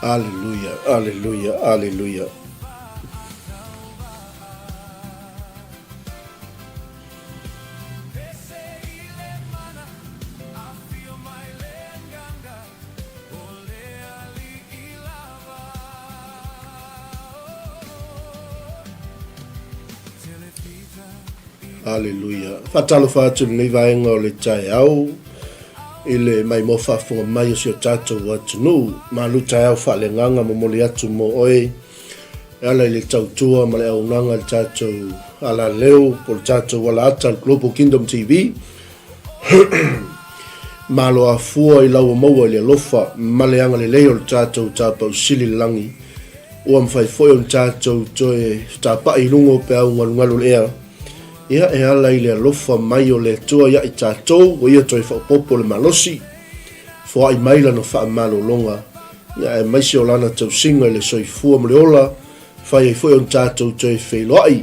Aleluia, aleluia, aleluia. Aleluia. Faatalofa atu lenei vaega o le taeao i le maimoa faafofoga mai o si o tatou atunuu. Malu taeao faaleagaga momoli atu mo oe e ala i le tautua ma le auaunaga i le tatou alaleo po o le tatou alaata le Global Kingdom TV. Malo afua i lau maua i le alofa ma le agalelei o le tatou Tapaau Sili i le lagi, ua mafai foi ona tatou toe fetapa'i i luga o peau galugalu o le ea, ia e ala i le alofa mai o le Atua ia i tatou, ua ia toe faaopoopo le malosi, foai mai lana faamalologa, ia aemaise o lana tausiga i le soifua ma le ola, Fai ai foi ona tatou toe feiloai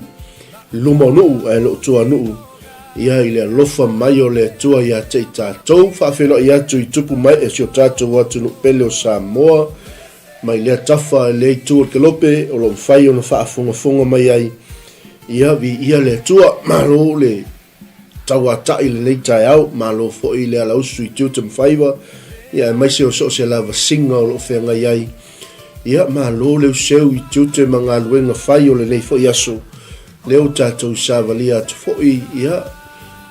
i luma o nuu ae le o tua nuu, ia i le alofa mai o le Atua ia te i tatou. Faafeiloai atu i tupu ma ee o si o tatou atunuu pele o Samoa, mai lea tafa i lea itu o le kelope o lo o mafai ona faafogafoga mai ai, ia viia le Atua. Malo le tauatai i lenei taeao, malo foi le alausu i tiute ma faiva, ia aemaise o so o se lavasiga o lo o feagai ai. Ia, malo le useu i tiute ma galuega fai o lenei foi aso, lea ua tatou savalia atu foi, ia,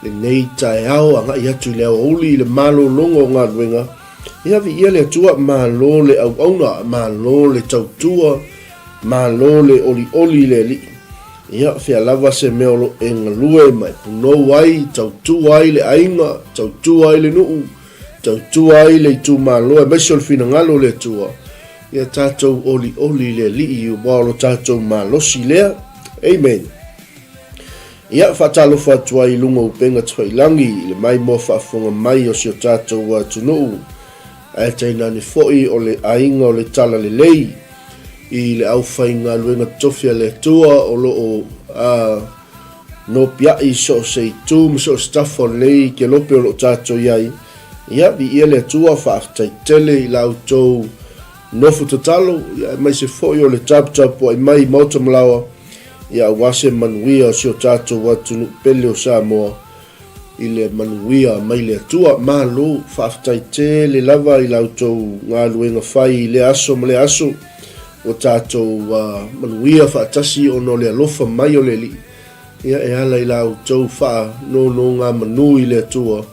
lenei taeao agai atu i le aoauli i le malologa o galuega, ia, viia le Atua, malo le auauna, malo le tautua, Malo le olioli i le Alii. Ia, fea lava se mea o lo e galue ma e punou ai, tautua ai le aiga, tautua ai le nuu, tautua ai le itumalo aemaise o le finagalo o le Atua, ia tatou olioli i le Alii aua o lo tatou malosi lea. Amen. Ia, faatalofa atu ai i luga o upega tafailagi i le maimoa faafofoga mai o si o tatou atunuu, ae tainane foi o le aiga o le Talalelei i le aufaigaluega totofi a le Atua o lo o nopiai i so o se itu ma so o se tafa o lenei kelope o lo o tatou i ai. Ia, viia le Atua, faafetai tele i la outou nofo tatalo, ia, aemaise foi o le taputapuai mai i maota ma laoa, ia aua se manuia o si o tatou atunuu pele o Samoa i le manuia mai le Atua. Malo, faafetai tele lava i la outou galuega fai i lea aso ma lea aso, ua tatou manuia faatasi ona o le alofa mai o le Alii, ia e ala i la outou faanonogamanu i le Atua,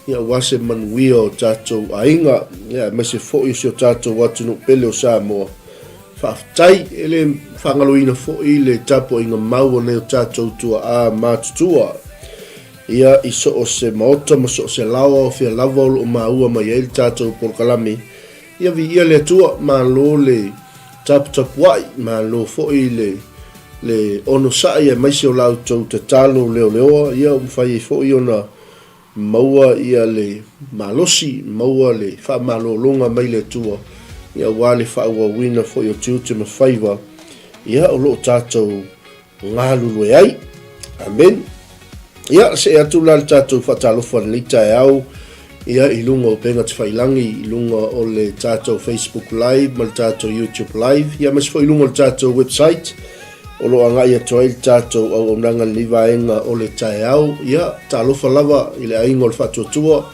ia aua se manuia o tatou aiga, ia aemaise foi o si o tatou atunuu pele o Samoa. Faafetai, e le faagaloina foi le tapuaiga mau a nai o tatou tuaa matutua, ia i so o se maota ma so o se laoa o fea lava o lo o maua mai ai le tatou polokalame. Ia viia le Atua, malo le taputapuai, malo foi le le onosai aemaise o la outou tatalo leoleoa, ia ua mafai ai foi ona Maua ia le malosi, maua le faamalologa mai le Atua, ia aua le faaauauina foi o tiute ma faiva, ia o lo o tatou galulue ai. Amen. Ia, see atu la le tatou faatalofa i lenei taeao Ia, i luga o upega tafailangi, i luga o le tatou Facebook Live ma le tatou YouTube Live, ia aemaise foi i luga o le tatou website o lo o agai atu ai le tatou auaunaga i lenei vaega o le taeao. Ia, talofa lava i le aiga o le faatuatua,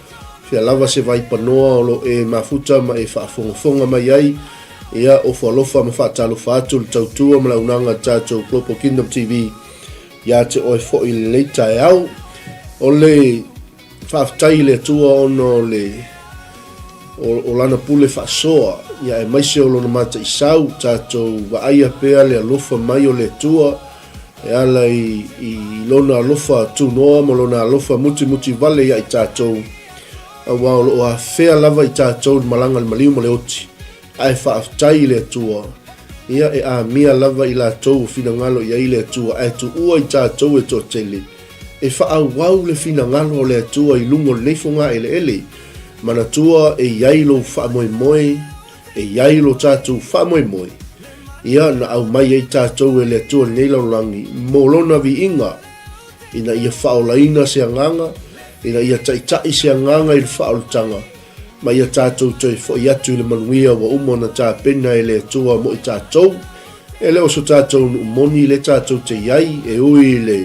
fea lava se vaipanoa o lo o e mafuta ma e faafogafoga mai ai. Ia, ofo alofa ma faatalofa atu le tautua ma le auaunaga a le tatou Global Kingdom TV ia te oe foi i lenei taeao. O le Faafetai i le Atua ona o le o lana pule faasoa, ia aemaise o lona mataisau, tatou vaaia pea le alofa mai o le Atua e ala i, i lona alofa tunoa ma lona alofa mutimuti vale ia i tatou, aua o lo o afea lava i tatou le malaga le maliu ma le oti. Ae faafetai i le Atua, ia e amia lava i latou o finagalo i ai le Atua, ae tuua i tatou e toatele, e faaauau le finagalo o le Atua i luga o lenei fogaeleele. Manatua e i ai lou faamoemoe, e i ai lo tatou faamoemoe, ia na aumai ai tatou e le Atua i lenei lalolagi mo Lona viiga, ina ia faaolaina se agaga, ina ia taitai se agaga i le faaolataga, ma ia tatou toe foi atu i le manuia ua uma ona tapena e le Atua mo i tatou. E le o so tatou nuu moni le tatou te i ai, e ui i le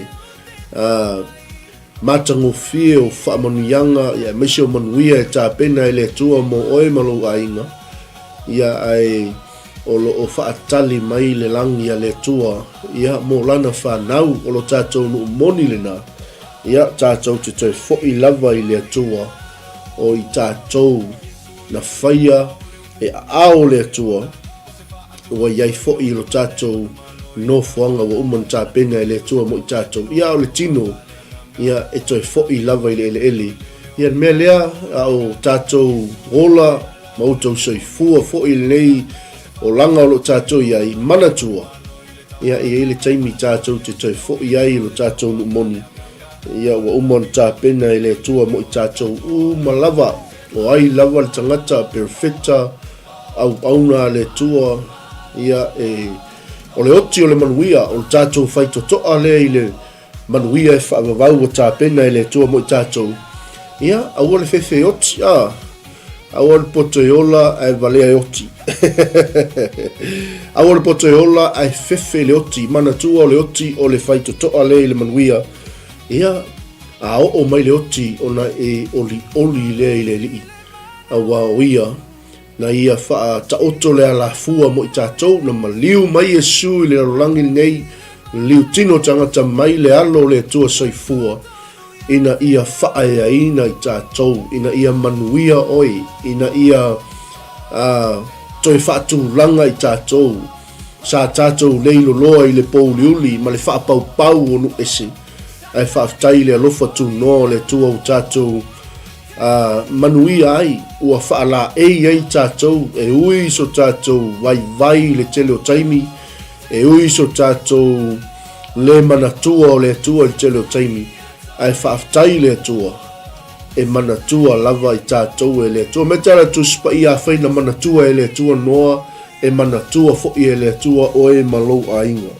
matagofie o faamanuiaga ia aemaise o manuia e tapena e le Atua mo oe ma lou aiga, ia ae o lo o faatali mai le lagi a le Atua ia mo lana fanau. O lo tatou nuu moni lena, ia tatou te toe foi lava i le Atua o i tatou na faia e aao le Atua, ua i ai foi lo tatou nofoaga ua uma ona tapena e le Atua mo i tatou. Ia, a o le tino, ia, e toe foi lava i le eleele. Ia, le mea lea, a o tatou ola ma outou soifua foi i lenei olaga o lo o tatou i ai, manatua, Ia, e i ai le taimi tatou te toe foi ai i lo tatou nuu moni. Ia, ua uma ona tapena e le Atua mo i tatou uma lava. O ai lava le tagata perofeta, auauna a le Atua, ia, e, o le oti o le manuia, o le tatou faitotoa lea i le Manuia e faavavau ua tapena e le Atua mo i tatou. Ia, aua le fefe e oti, a. Aua le poto e ola ae valea e oti. Aua le poto e ola ae fefe le oti. Manatua o le oti o le faitotoa lea i le manuia. Ia, a oo mai le oti ona e olioli lea i le Alii. Aua o ia Na ia faataoto le alafua mo i tatou, na maliu mai Iesu i le lalolagi lenei, liu tino tagata mai le alo o le Atua soifua, ina ia faaeaina i tatou, ina ia manuia oe, ina ia uh, toe faatulaga i tatou. Sa tatou leiloloa i le pōuliuli ma le faapaupau o nuu ese, ae faafetai i le alofa tunoa o le Atua ua tatou Ā, manuia ai, ua faalaei ai tatou, e ui i so tatou vaivai i le tele o taimi, e ui i so tatou lē manatua o le Atua i le tele o taimi, ae faafetai i le Atua, e manatua lava i tatou e le Atua. Me tala Tusi Paia, afai na manatua e le Atua Noa, e manatua foi e le Atua oe ma lou aiga.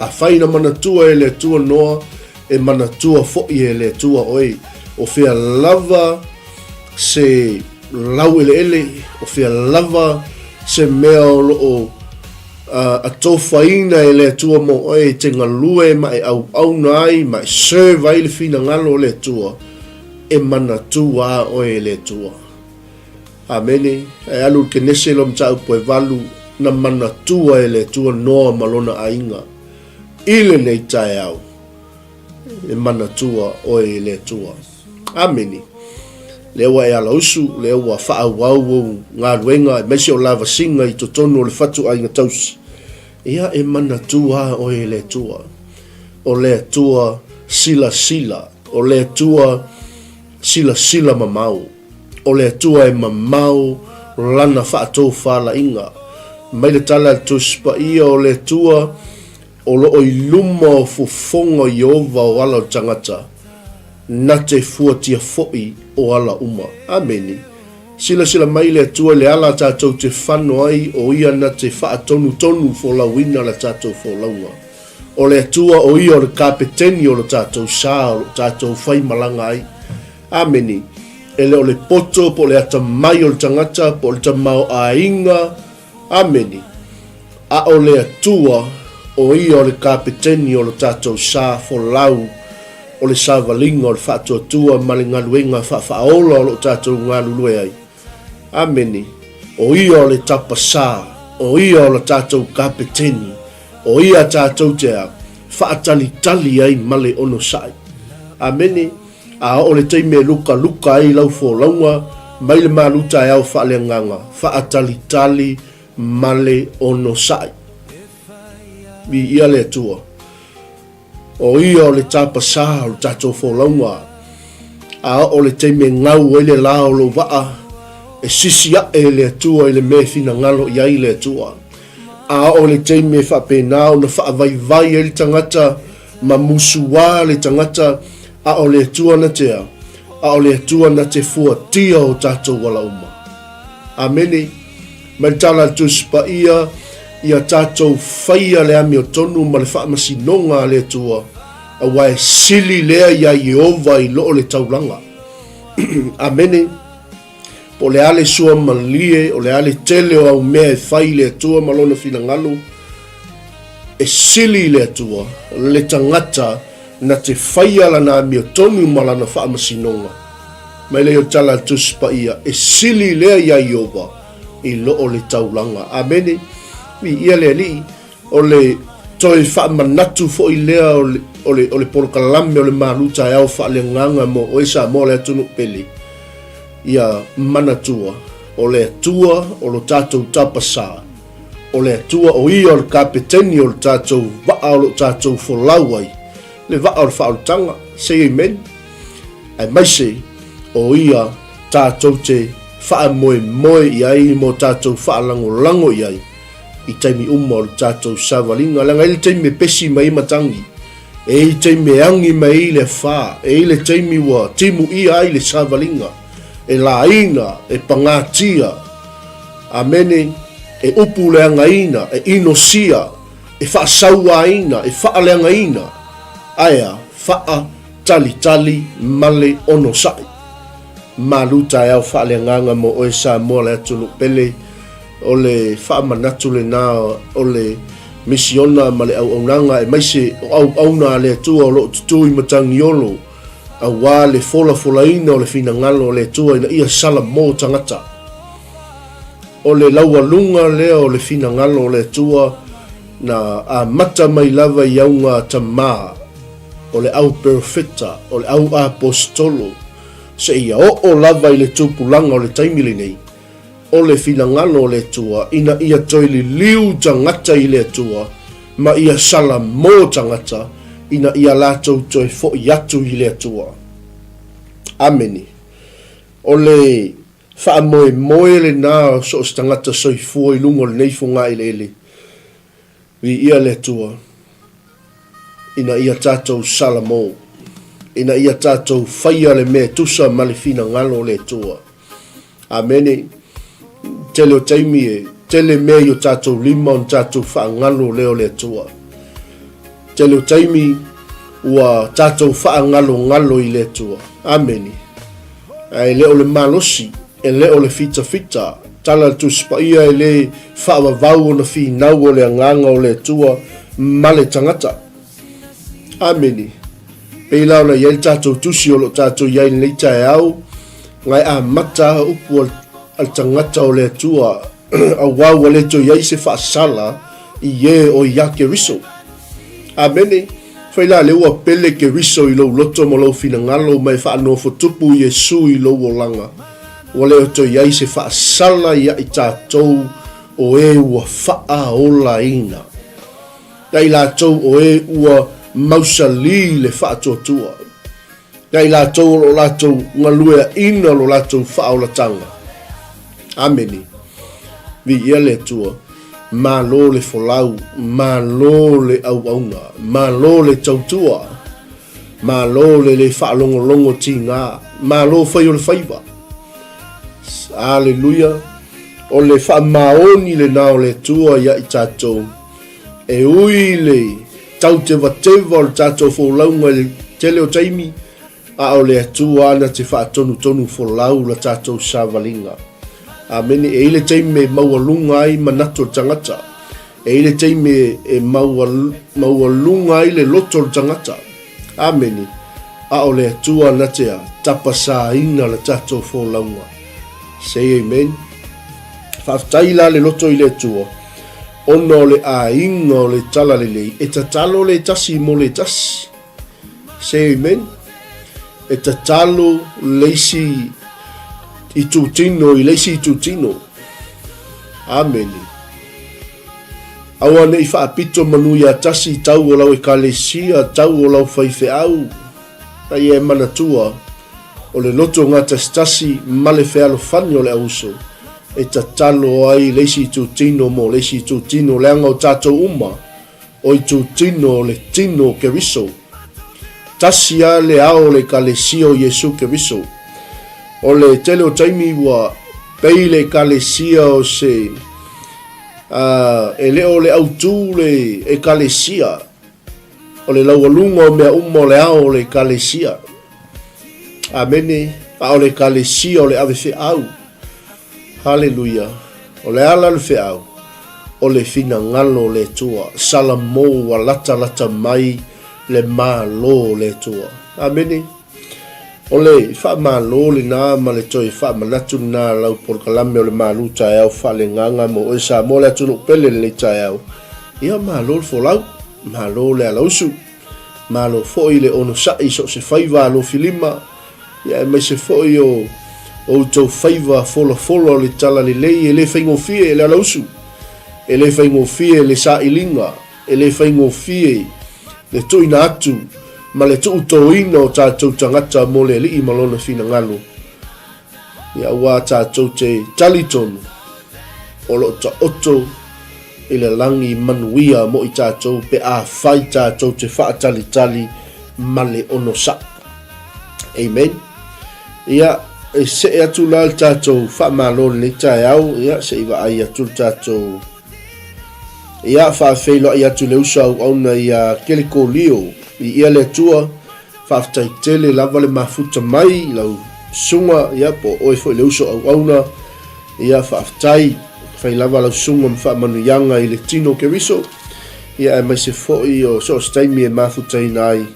Afai na manatua e le Atua Noa, e manatua foi e le Atua oe. O fea lava se laueleele, o fea lava se mea o lo o atofaina e le Atua mo oe e te galue ma e auauna ai ma e serve ai le finagalo o le Atua, e manatua a oe e le Atua. Amene. E alu i le Kenese lo mataupu e valu, na manatua e le Atua Noa ma lona aiga. I lenei taeao, e manatua oe e le Atua. Amene. Lea ua e alausu, lea ua faaauau ou galuega, aemaise o lavasiga i totonu o le fatuaiga tausi. Ia e manatua oe e le Atua. O le Atua silasila, o le Atua silasila mamao. O le Atua e mamao Lana faatofalaiga. Mai le tala a le Tusi Paia o le Atua, o lo o i luma o fofoga o Ieova o ala o le tagata, na te fuatia foi o ala uma. Amene. Silasila mai le Atua i le ala a tatou te fano ai, o Ia na te faatonutonu folauina la tatou folauga. O le Atua o Ia o le Kapeteni o lo tatou sa o lo tatou faimalaga ai. Amene. E le o le poto po o le atamai o le tagata po o le tamaoaiga. Amene. A o le Atua, o Ia o le Kapeteni o lo tatou sa folau, o le savaliga o le faatuatua ma le galuega faafaaola o lo o tatou galulue ai. Amene. O Ia o le tapa sa, o Ia o la tatou Kapeteni, o Ia tatou te a, faatalitali ai ma le onosai. Amene. A oo le taimi e lukaluka ai lau folauga mai le malu taeao faaleagaga, faatalitali ma le onosai. Viia le Atua. O Ia o le tapasā o le tatou folauga. A oo le taimi e gau ai le lā o lou vaa, e sisi aʻe le Atua i le mea e finagalo i ai le Atua. A oo le taimi e faapena ona faavaivai ai le tagata ma musuā le tagata, a o le Atua na te a? A o le Atua na te fuatia o tatou ala uma. Amene. Mai le tala a le Tusi Paia, ia tatou faia le amiotonu ma le faamasinoga a le Atua, aua e sili lea iā Ieova i loo le taulaga. Amene. Po o le a le sua malie, o le a le tele o au mea e fai i le Atua ma Lona finagalo, e sili i le Atua le tagata na te faia lana amiotonu ma lana faamasinoga. Mai lea o le tala a le Tusi Paia, e sili lea iā Ieova i loo le taulaga. Amene. Viia le Alii. O le toe faamanatu foi lea o le, o le, o le polokalame o le malu taeao faaleagaga mo oe Samoa le atunuu pele. Ia manatua, o le Atua o lo tatou tapasā, o le Atua o Ia o le Kapeteni o le tatou vaa o lo tatou folau ai, le vaa o le faaolataga. Say amen. Aemaise o Ia tatou te faamoemoe i ai mo tatou faalagolago i ai i taimi uma o le tatou savaliga, leaga e i ai le taimi e pesi mai ai matagi, e i ai le taimi e agi mai ai le afa, e i ai le taimi ua timuia ai le savaliga, e laina, e pagatia, amene, e upu leagaina, e inosia, e faasauaina, e faaleagaina, ae a? Faatalitali ma le onosai. Malu taeao faaleagaga mo oe Samoa le atunuu pele. O le faamanatu lena o le misiona ma le auaunaga aemaise o auauna a le Atua o lo o tutū i Matagiolo aua le folafolaina o le finagalo o le Atua ina ia salamo tagata. O le laualuga lea o le finagalo o le Atua na amata mai lava i auga tamā o le au perofeta, o le au aposetolo, seia oo lava i le tupulaga o le taimi lenei. O le finagalo o le Atua ina ia toe liliu tagata i le Atua, ma ia salamo tagata ina ia latou toe fo'i atu i le Atua. Amene. O le faamoemoe lena o so o se tagata soifua i luga o lenei fogaeleele. Viia le Atua ina ia tatou salamo, ina ia tatou faia le mea e tusa ma le finagalo o le Atua. Amene. Tele o taimi e tele mea i o tatou lima ona tatou faagalo lea o le Atua. Tele o taimi ua tatou faagalogalo i le Atua. Amene. Ae le o le malosi, e le o le fitafita. Tala le Tusi Paia e le faavavau ona finau o le Agaga o le Atua ma le tagata. Amene. Pei la ona i ai le tatou tusi o lo o tatou i ai i lenei taeao, na e amata a upu a le tagata o le Atua, auā ua le toe i ai se faasala i e o iā Keriso. Amene. Fai la lea ua pele Keriso i lou loto ma lou finagalo ma e faanofotupu Iesu i lou olaga, ua le o toe i ai se faasala ia i tatou o e ua faaolaina. Ia i latou o e ua mausalī le faatuatua. Ia i latou o lo latou galueaina lo latou faaolataga. Amene. Viia le Atua. Malo le folau, malo le auauna, malo le tautua, malo le le faalogologo tigā, malo fai o le faiva. Aleluia. O le faamaoni lena o le Atua ia i tatou. E ui i le tautevateva o le tatou folauga i le tele o taimi, A o le Atua na te faatonutonu folau la tatou savaliga. Amene. E i ai le taimi e maualuga ai manatu o le tagata. E i ai le taimi e maualuga ai le loto o le tagata. Amene. A o le Atua na te a, tapasaina la tatou folauga. Say amen. Faafetai la le loto i le Atua, ona o le aiga o le Talalelei e tatalo le tasi mo le tasi. Say amen. E tatalo le isi itutino i le isi itutino. Amene. Aua ne i faapito manu ia tasi tau o lau ekalesia, tau o lau faifeau. A ia e manatua, o le loto gatasitasi ma le fealofani o le auuso, e tatalo ai le isi itutino mo le isi itutino, leaga o tatou uma, O itutino o le tino o Keriso. Tasi a le ao o le Ekalesia o Iesu Keriso. O le tele o taimi ua pei le Ekalesia o se a, e le o le autū le Ekalesia, o le laualuga o mea uma o le ao o le Ekalesia. Amene. A o le Ekalesia o le ave feau. Haleluia! O le ala o le feau, o le finagalo o le Atua. Salamo ua latalata mai le Malo o le Atua. Amene. O le faamalo lena ma le toe faamanatu lena lau polokalame o le Malu Taeao Faaleagaga mo oe Samoa le atunuu pele lenei taeao. Ia malo le folau, malo le alausu, malo foi le onosai so o se faiva alofilima, Ia aemaise foi o outou faiva folafola o le talalelei e le faigofie le alausu, e le faigofie le sailiga, e le faigofie le tuuina atu ma le tuutoina o tatou tagata mo le Alii ma Lona finagalo. Ia aua tatou te talitonu o lo o taoto i le lagi manuia mo i tatou pe afai tatou te faatalitali ma le onosai. Amen. Ia, e see atu la le tatou faamalo lenei taeao, ia, se i vaai atu le tatou... Ia, faafeiloai atu le uso auauna ia Kelekolio, i ia le Atua, faafetai tele lava le mafuta mai i lau susuga, ia, po o oe foi le uso auauna, ia, faafetai, fai lava lau susuga ma faamanuiaga i le tino o Keriso, ia, aemaise foi o so o se taimi e mafutaina ai,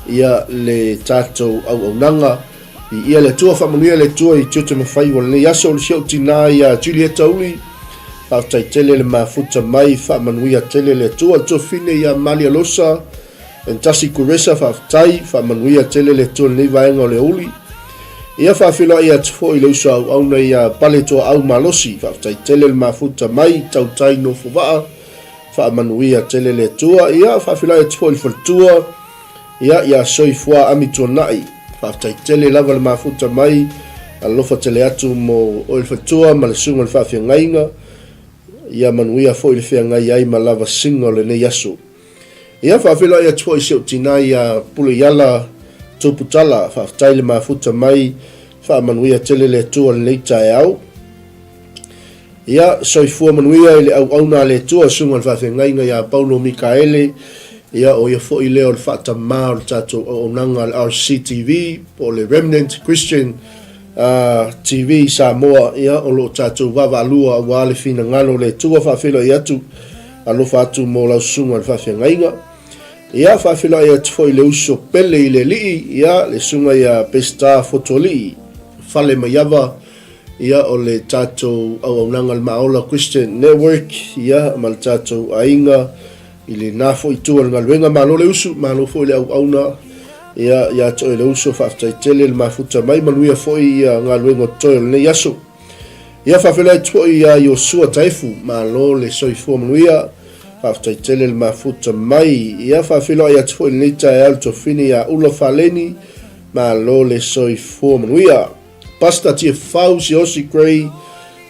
Ia le tatou auaunaga. I ia le Atua, faamanuia le Atua i tiute ma faiva o lenei aso. O le si ou tinā ia Julieta Uli, faafetai tele le mafuta mai, faamanuia tele le Atua. Le tuafine ia Malia Losa and Tasi Kuresa, faafetai, faamanuia tele le Atua i lenei vaega o le aoauli. Ia faafeiloai atu foi i le uso auauna ia Pale Tuaau Malosi, faafetai tele le mafuta mai, tautai nofo vaa. Faamanuia tele le Atua. Ia, faafeiloai atu foi i le faletua, ia, ia Soifua Amituanai. Faafetai tele lava le mafuta mai, alofa tele atu mo oe le faletua ma le susuga i le faafeagaiga. Ia manuia foi le feagai ai ma lavasiga o lenei aso. Ia, faafeiloai atu foi i si ou tina ia Puleiala Tuputala. Faafetai le mafuta mai, faamanuia tele le Atua i lenei taeao. Ia, soifua manuia i le auauna a le Atua, Susuga i le Faafeagaiga ia Paulo Mikaele, ia, o ia foi lea o le faatamā o le tatou auaunaga a le RCTV, po o le Remnant Christian uh, TV i Samoa, ia, o lo o tatou vaavaalua aua le finagalo o le Atua, faafeiloai atu, alofa atu mo lau Susuga i le Faafeagaiga. Ia, faafeiloai atu foi i le uso pele i le Alii, ia, le Susuga ia Peseta Fotualii, Fale Maiava, Ia, o le tatou auaunaga le Maaola Christian Network, ia, ma le tatou aiga i lena foi itu o le galuega. Malo le usu, malo foi le auauna, ia, ia te oe le uso, faafetai tele le mafuta mai, manuia foi ia galuega o totoe o lenei aso. Ia, faafeiloai atu foi ia Iosua Taefu, malo le soifua manuia, faafetai tele le mafuta mai. Ia, faafeiloai atu foi i lenei taeao le tuafafine ia Ula Faleni, malo le soifua manuia. Pastor Tiafau Siaosi Gray,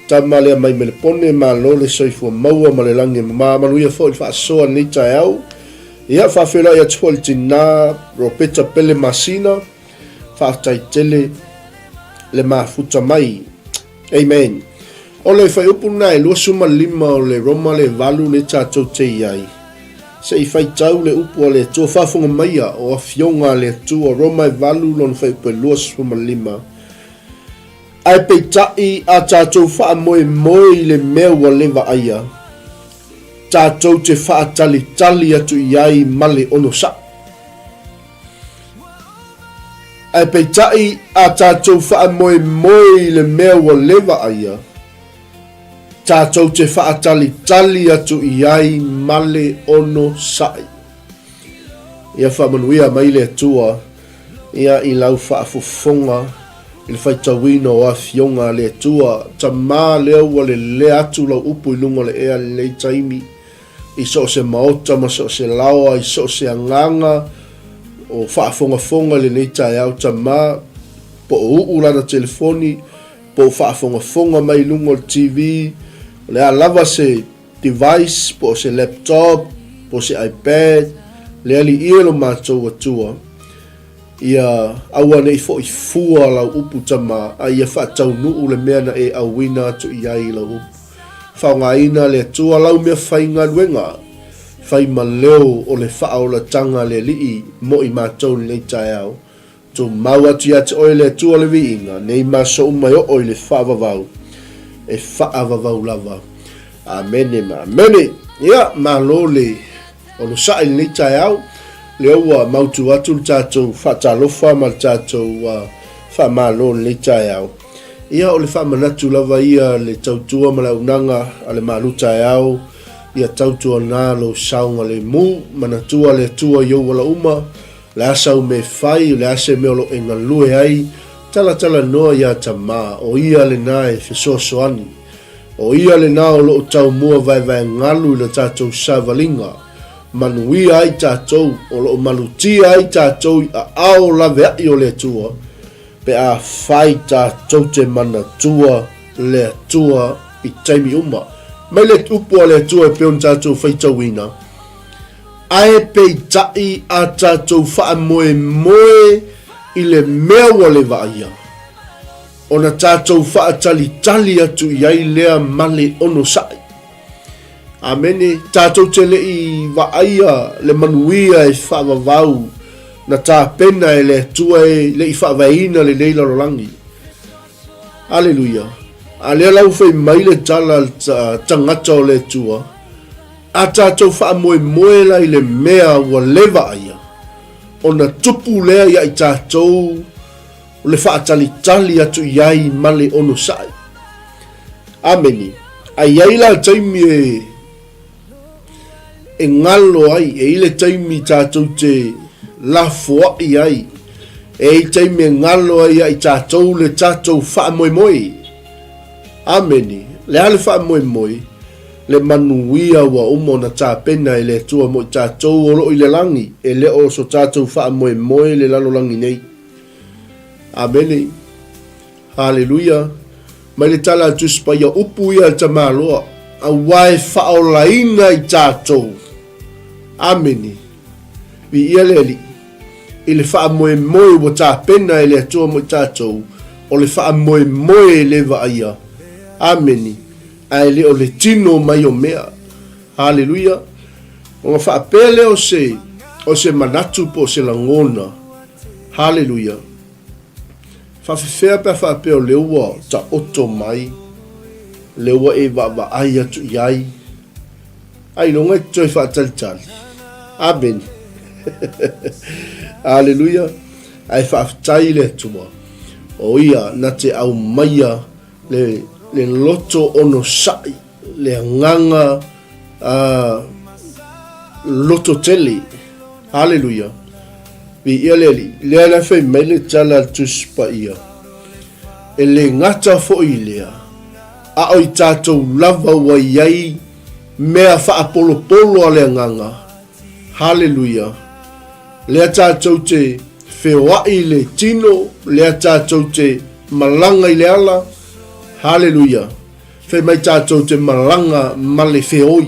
tama lea mai Melepone, malo le soifua maua ma le lagi e mama, manuia foi le faasoa lenei taeao. Ia, faafeiloai atu foi le tina Ropeta Pele Masina, faafetai tele le mafuta mai. Amen. O le fuaiupu lena e 25 o le Roma le 8 le tatou te i ai. Se i faitau le upu a le Atua, faafofoga maia, o Afioga a le Atua, Roma e 8, lona fuaiupu e 25. Ae peitai a tatou faamoemoe i le mea ua le vaaia, tatou te faatalitali atu i ai ma le onosai. Ae peitai a tatou faamoemoe i le mea ua le vaaia, tatou te faatalitali atu i ai ma le onosai. Ia faamanuia mai le Atua ia i lau faafofoga i le faitauina o afioga a le Atua. Tama lea ua lelea atu lau upu i luga o le ea i lenei taimi, i so o se maota ma so o se laoa, i so o se agaga o faafogafoga i lenei taeao, Tama, po o uu lana telefoni, po o faafogafoga mai i luga o le TV, o le a lava se device, po o se laptop, po o se iPad, le Alii e lo matou Atua, ia aua ne i foi fua lau upu tama, a ia faataunuu le mea na e auina atu i ai i lau upu. Faaaogaina le Atua lau mea faigaluega, fai ma leo o le faaolataga a le Alii mo i matou i lenei taeao. Tumau atu ia te oe le Atua le viiga, nei ma aso uma e oo i le faavavau, e faavavau lava. Amene ma amene. Ia, malo le onosai i lenei taeao. Lea ua mautu atu le tatou faatalofa ma le tatou faamalo i lenei taeao. Ia, o le faamanatu lava ia le tautua ma le auaunaga a le malu taeao, ia tautuana lou saogalemu, manatua le Atua i ou ala uma, O le a sau mea e fai, o le a se mea o lo o e galue ai, talatalanoa iā Tama, o ia lena e fesoasoani. O ia lena o lo o taumua vaevaegalu i le tatou savaliga, manuia ai tatou, o lo o malutia ai tatou i aao laveai o le Atua, pe a fai tatou te manatua le Atua i taimi uma. Mai le upu a le Atua e pei ona tatou faitauina, Ae peitai a tatou faamoemoe i le mea ua le vaaia, ona tatou faatalitali atu i ai lea ma le onosai. Amene. Tatou te le i vaaia le manuia e faavavau na tapena e le Atua e le i faavaeina lenei lalolagi. Aleluia. A lea la ua fai mai le tala a le tagata o le Atua, A tatou faamoemoe la i le mea ua le vaaia, ona tupu lea ia i tatou le faatalitali atu i ai ma le onosai. Ameni. A i ai la taimi e, e galo ai, e i le taimi tatou te lafoai ai, e i taimi e galo ai ia i tatou le tatou faamoemoe. Ameni. Le a le faamoemoe? Le manuia ua uma ona tapena e le Atua mo i tatou o lo o i le lagi, e le o so tatou faamoemoe le lalolagi nei. Amene. Haleluia. Mai le tala a le Tusi Paia, upu ia a le tamaloa, aua e faaolaina i tatou. Amene. Viia le Alii. I le faamoemoe ua tapena e le Atua mo i tatou, o le faamoemoe e le vaaia. Amene. Ae le o le tino mai o mea. Haleluia! Ona faapea lea o se, o se manatu po o se lagona. Haleluia! Faafefea pe a faapea o lea ua taoto mai, lea ua e vaavaai atu i ai, ailoga e te toe faatalitali. Amene. Haleluia! Ae faafetai i le Atua, o Ia na te aumaia le, le loto onosai, le agaga uh, loto tele. Haleluia. Viia le Alii. Lea la fai mai le tala a le Tusi Paia. E le gata foi i lea, a o i tatou lava ua i ai mea faapolopolo a le agaga. Haleluia. Lea tatou te feoai i le tino, lea tatou te malaga i le ala. Haleluia. Fai mai tatou te malaga ma le feoi.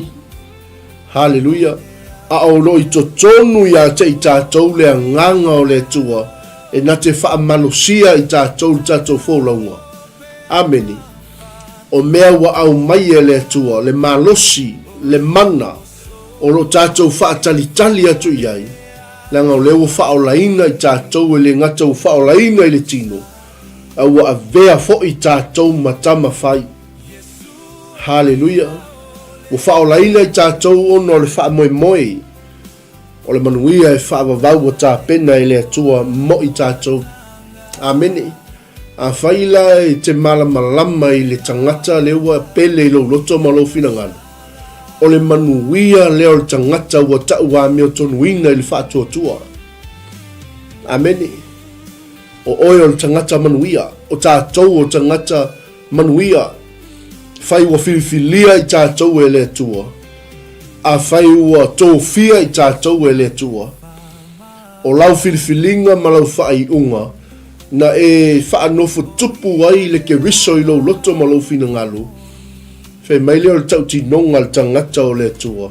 Haleluia. A o lo i totonu ia te i tatou le agaga o le Atua e na te faamalosia i tatou le tatou folauga. Amene. O mea ua aumai e le Atua, le malosi, le mana. O lo o tatou faatalitali atu i ai, leaga o lea ua faaolaina i tatou e le gata ua faaolaina i le tino, a ua avea foi tatou ma tama fai. Haleluia! Ua faaolaina i tatou ona o le faamoemoe o le manuia e faavavau ua tapena e le Atua mo i tatou. Amene. Afai la e te malamalama i le tagata lea ua pele i lou loto ma lou finagalo, o le manuia lea o le tagata ua tau amiotonuina i le faatuatua. Amene. O oe o le tagata manuia, o tatou o tagata manuia. Fai ua filifilia i tatou e le Atua, afai ua tofia i tatou e le Atua, o lau filifiliga ma lau faaiuga, na e faanofo tupu ai le Keriso i lou loto ma lou finagalo, fai mai lea o le tautinoga a le tagata o le Atua,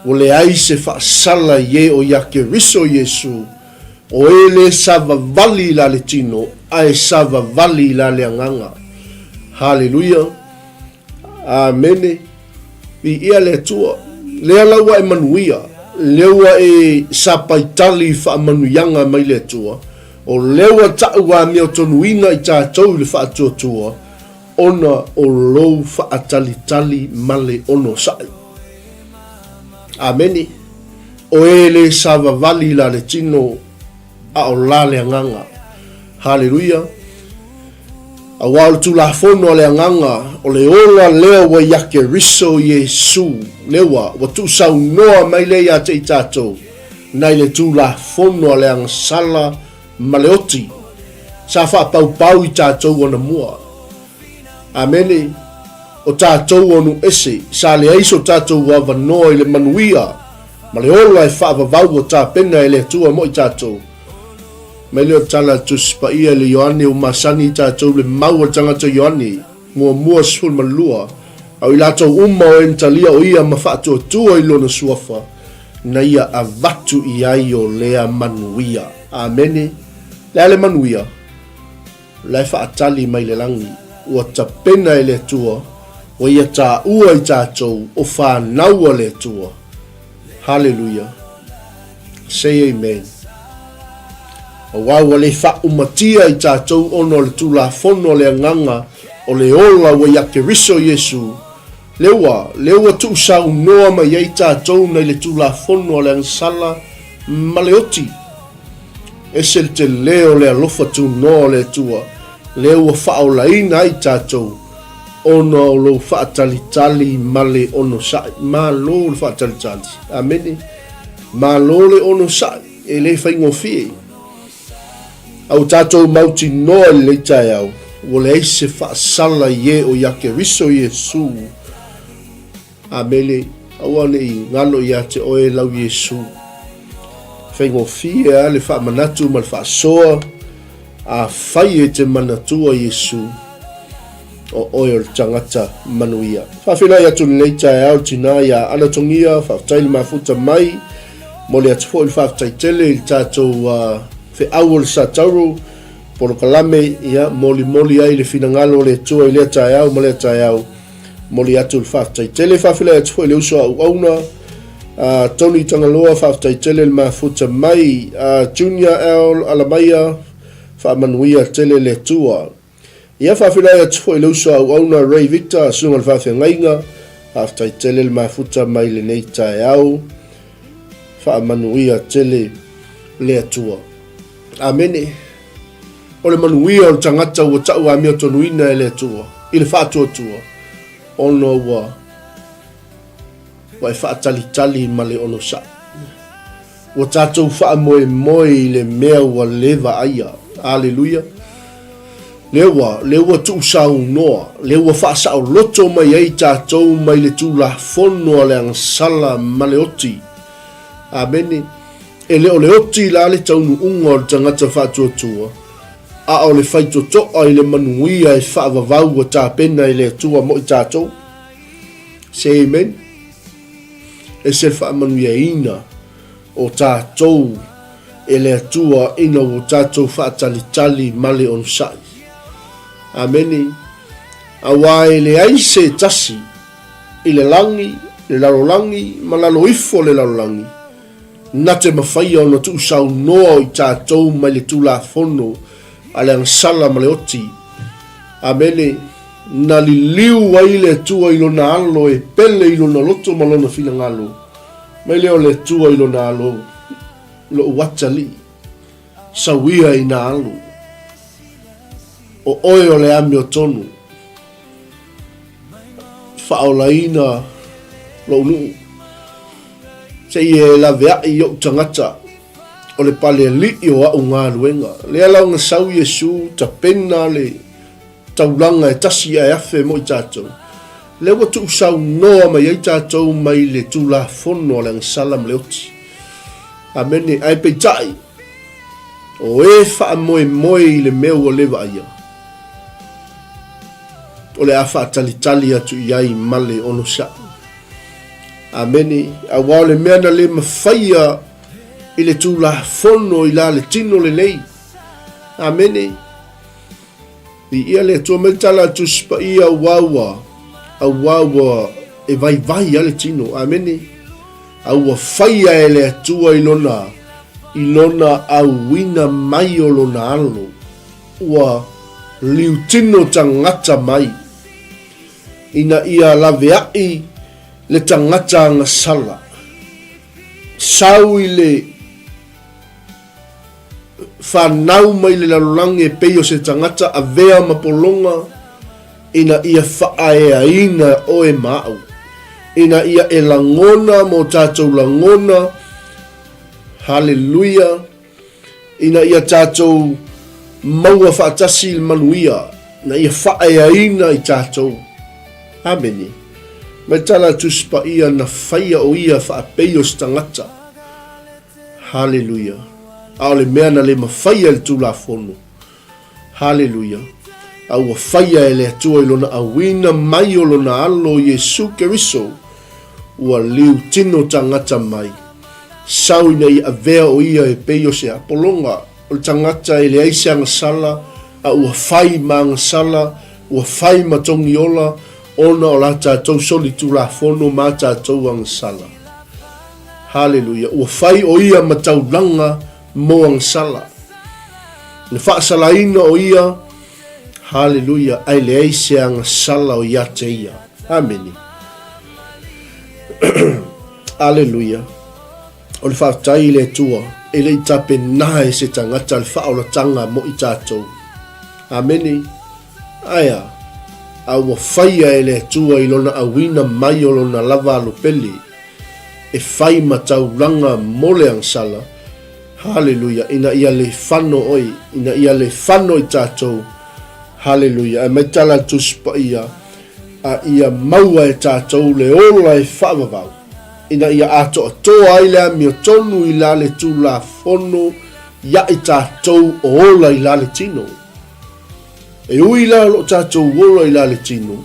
ua leai se faasala i e o ia Keriso Iesu, o e le savavali i la le tino, ae savavali i la le agaga. Haleluia! Amene. Viia le Atua. Lea la ua e manuia, lea ua e sapaitali i faamanuiaga mai le Atua, o lea ua ta'u amiotonu-ina i tatou i le faatuatua, ona o lou faatalitali ma le onosai. Amene. O e le savavali la le tino, a o la le agaga. Haleluia! Aua o le Tulafono a le Agaga, o le ola lea ua ia Keriso Iesu, lea ua, ua tuusaunoa mai lea ia te i tatou, nai le Tulafono a le agasala ma le oti, sa faapaupau i tatou anamua. Amene. O tatou o nuu ese, sa leai so tatou avanoa i le manuia ma le ola e faavavau ua tapena e le Atua mo i tatou. Mai lea o le tala a le Tusi Paia i le Ioane ua masani i tatou le mau a le tagata Ioane, muamua 12, a o i latou uma o e na talia o ia ma faatuatua i lona suafa, na ia avatu i ai o lea manuia. Amene. Le a le manuia? La e faatali mai le lagi, ua tapena e le Atua, ua ia taua i tatou o fanau a le Atua. Haleluia. Say amen. Aua ua le faaumatia i tatou ona o le Tulafono a le Agaga o le ola ua ia Keriso Iesu, lea ua, lea ua tuusaunoa mai ai tatou nai le Tulafono a le agasala ma le oti. Ese le tele o le alofa tunoa o le Atua, lea ua faaolaina ai tatou ona o lou faatalitali ma le onosai. Malo le faatalitali. Amene. Malo le onosai, e le faigofie. A ua tatou mautinoa i lenei taeao, ua leai se faasala i e o ia Keriso Iesu. Amene, aua ne i galo ia te oe lau Iesu. Faigofie a le faamanatu ma le faasoa, afai e te manatua Iesu, o oe o le tagata manuia. Faafeiloai atu lenei taeao le tina ia Anatogia, faafetai le mafuta mai, momoli atu foi le faafetai tele i le tatou feau o le Satauro, polokalame, ia molimoli ai le finagalo o le Atua i lea taeao ma lea taeao. Momoli atu le faafetai tele. Faafeiloai atu foi i le uso a auauna, a Tony Tagaloa, faafetai tele le mafuta mai. A Junior L Alamaia, faamanuia tele le Atua. Ia faafeiloai atu foi i le uso a auauna Ray Victor, susuga i le faafeagaiga, faafetai tele le mafuta mai lenei taeao. Faamanuia tele le Atua. Amene. O le manuia o le tagata ua tau amiotonu-ina e le Atua i le faatuatua, ona ua ua e faatalitali ma le onosai. Ua tatou faamoemoe i le mea ua le vaaia. Aleluia! Lea ua, lea ua tuusaunoa, lea ua faasaoloto mai ai tatou mai le Tulafono a le agasala ma le oti. Amene. E le o le oti la le taunuuga o le tagata faatuatua, a o le faitotoa i le manuia e faavavau ua tapena e le Atua mo i tatou. Say amen. Ese le faamanuiaina o tatou e le Atua ina ua tatou faatalitali ma le onosai. Amene. Aua e leai se tasi i le lagi. Le lalolagi ma lalo ifo o le lalolagi, na te mafaia ona tuusaunoa o i tatou mai le Tulafono a le agasala ma le oti. Amene. Na liliu ai le Atua i Lona Alo e pele i Lona loto ma Lona finagalo, mai lea o le Atua i Lona Alo, Lou atalii, sau ia i na alu. O oe o le amiotonu. Faaolaina lou nuu. Se i e laveai i ou tagata, o le palealii o au galuega. Lea la ona sau Iesu tapena le taulaga e tasi ae afe mo i tatou. Lea ua tuusaunoa mai ai tatou mai le Tulafono a le agasala ma le oti. Amene. Ae peitai, o e faamoemoe i le mea ua le vaaia, o le a faatalitali atu i ai ma le onosai. Amene. Aua o le mea na le mafaia i le Tulafono i la le tino lelei. Amene. Viia le Atua mai tala a Tusi Paia aua ua, aua ua e vaivai a le tino. Amene. A ua faia e le Atua i lona, i lona auina mai o lona alo. Ua liutino tagata mai, ina ia laveai le tagata agasala. Sau i le fanau mai le lalolagi e pei o se tagata avea ma pologa, ina ia faaeaina oe ma au, ina ia e lagona mo tatou lagona, Haleluia! Ina ia tatou maua faatasi i le manuia, ina ia faaeaina i tatou. Amene. Mai tala a Tusi Paia na faia o ia faapei o se tagata. Haleluia. A o le mea na le mafaia e le Tulafono. Haleluia! A ua faia e le Atua i Lona auina mai o Lona Alo Iesu Keriso, ua liu tino tagata mai. Sau ina ia avea o Ia e pei o se apologa o le tagata e leai se agasala, a ua fai ma agasala, ua fai ma togiola, ona o la tatou solitulafono ma tatou agasala. Haleluia! Ua fai o Ia ma taulaga mo agasala. Na faasalaina o ia, haleluia, ae leai se agasala o ia te ia. Amene. Aleluia. O le faafetai i le Atua, e le i tapena e se tagata le faaolatanga mo i tatou. Amene. Ae a? A ua faia e le Atua i lona auina mai o lona lava alopele, e fai ma taulaga mo le agasala, Haleluia, ina ia le fano oe, ina ia le fano i tatou, Haleluia, ae mai tala le Tusi Paia, a ia maua e tatou le ola e faavavau, ina ia atoatoa ai le amiotonu i la le Tulafono ia i tatou o ola i la le tino. E ui la o lo tatou ola i la le tino,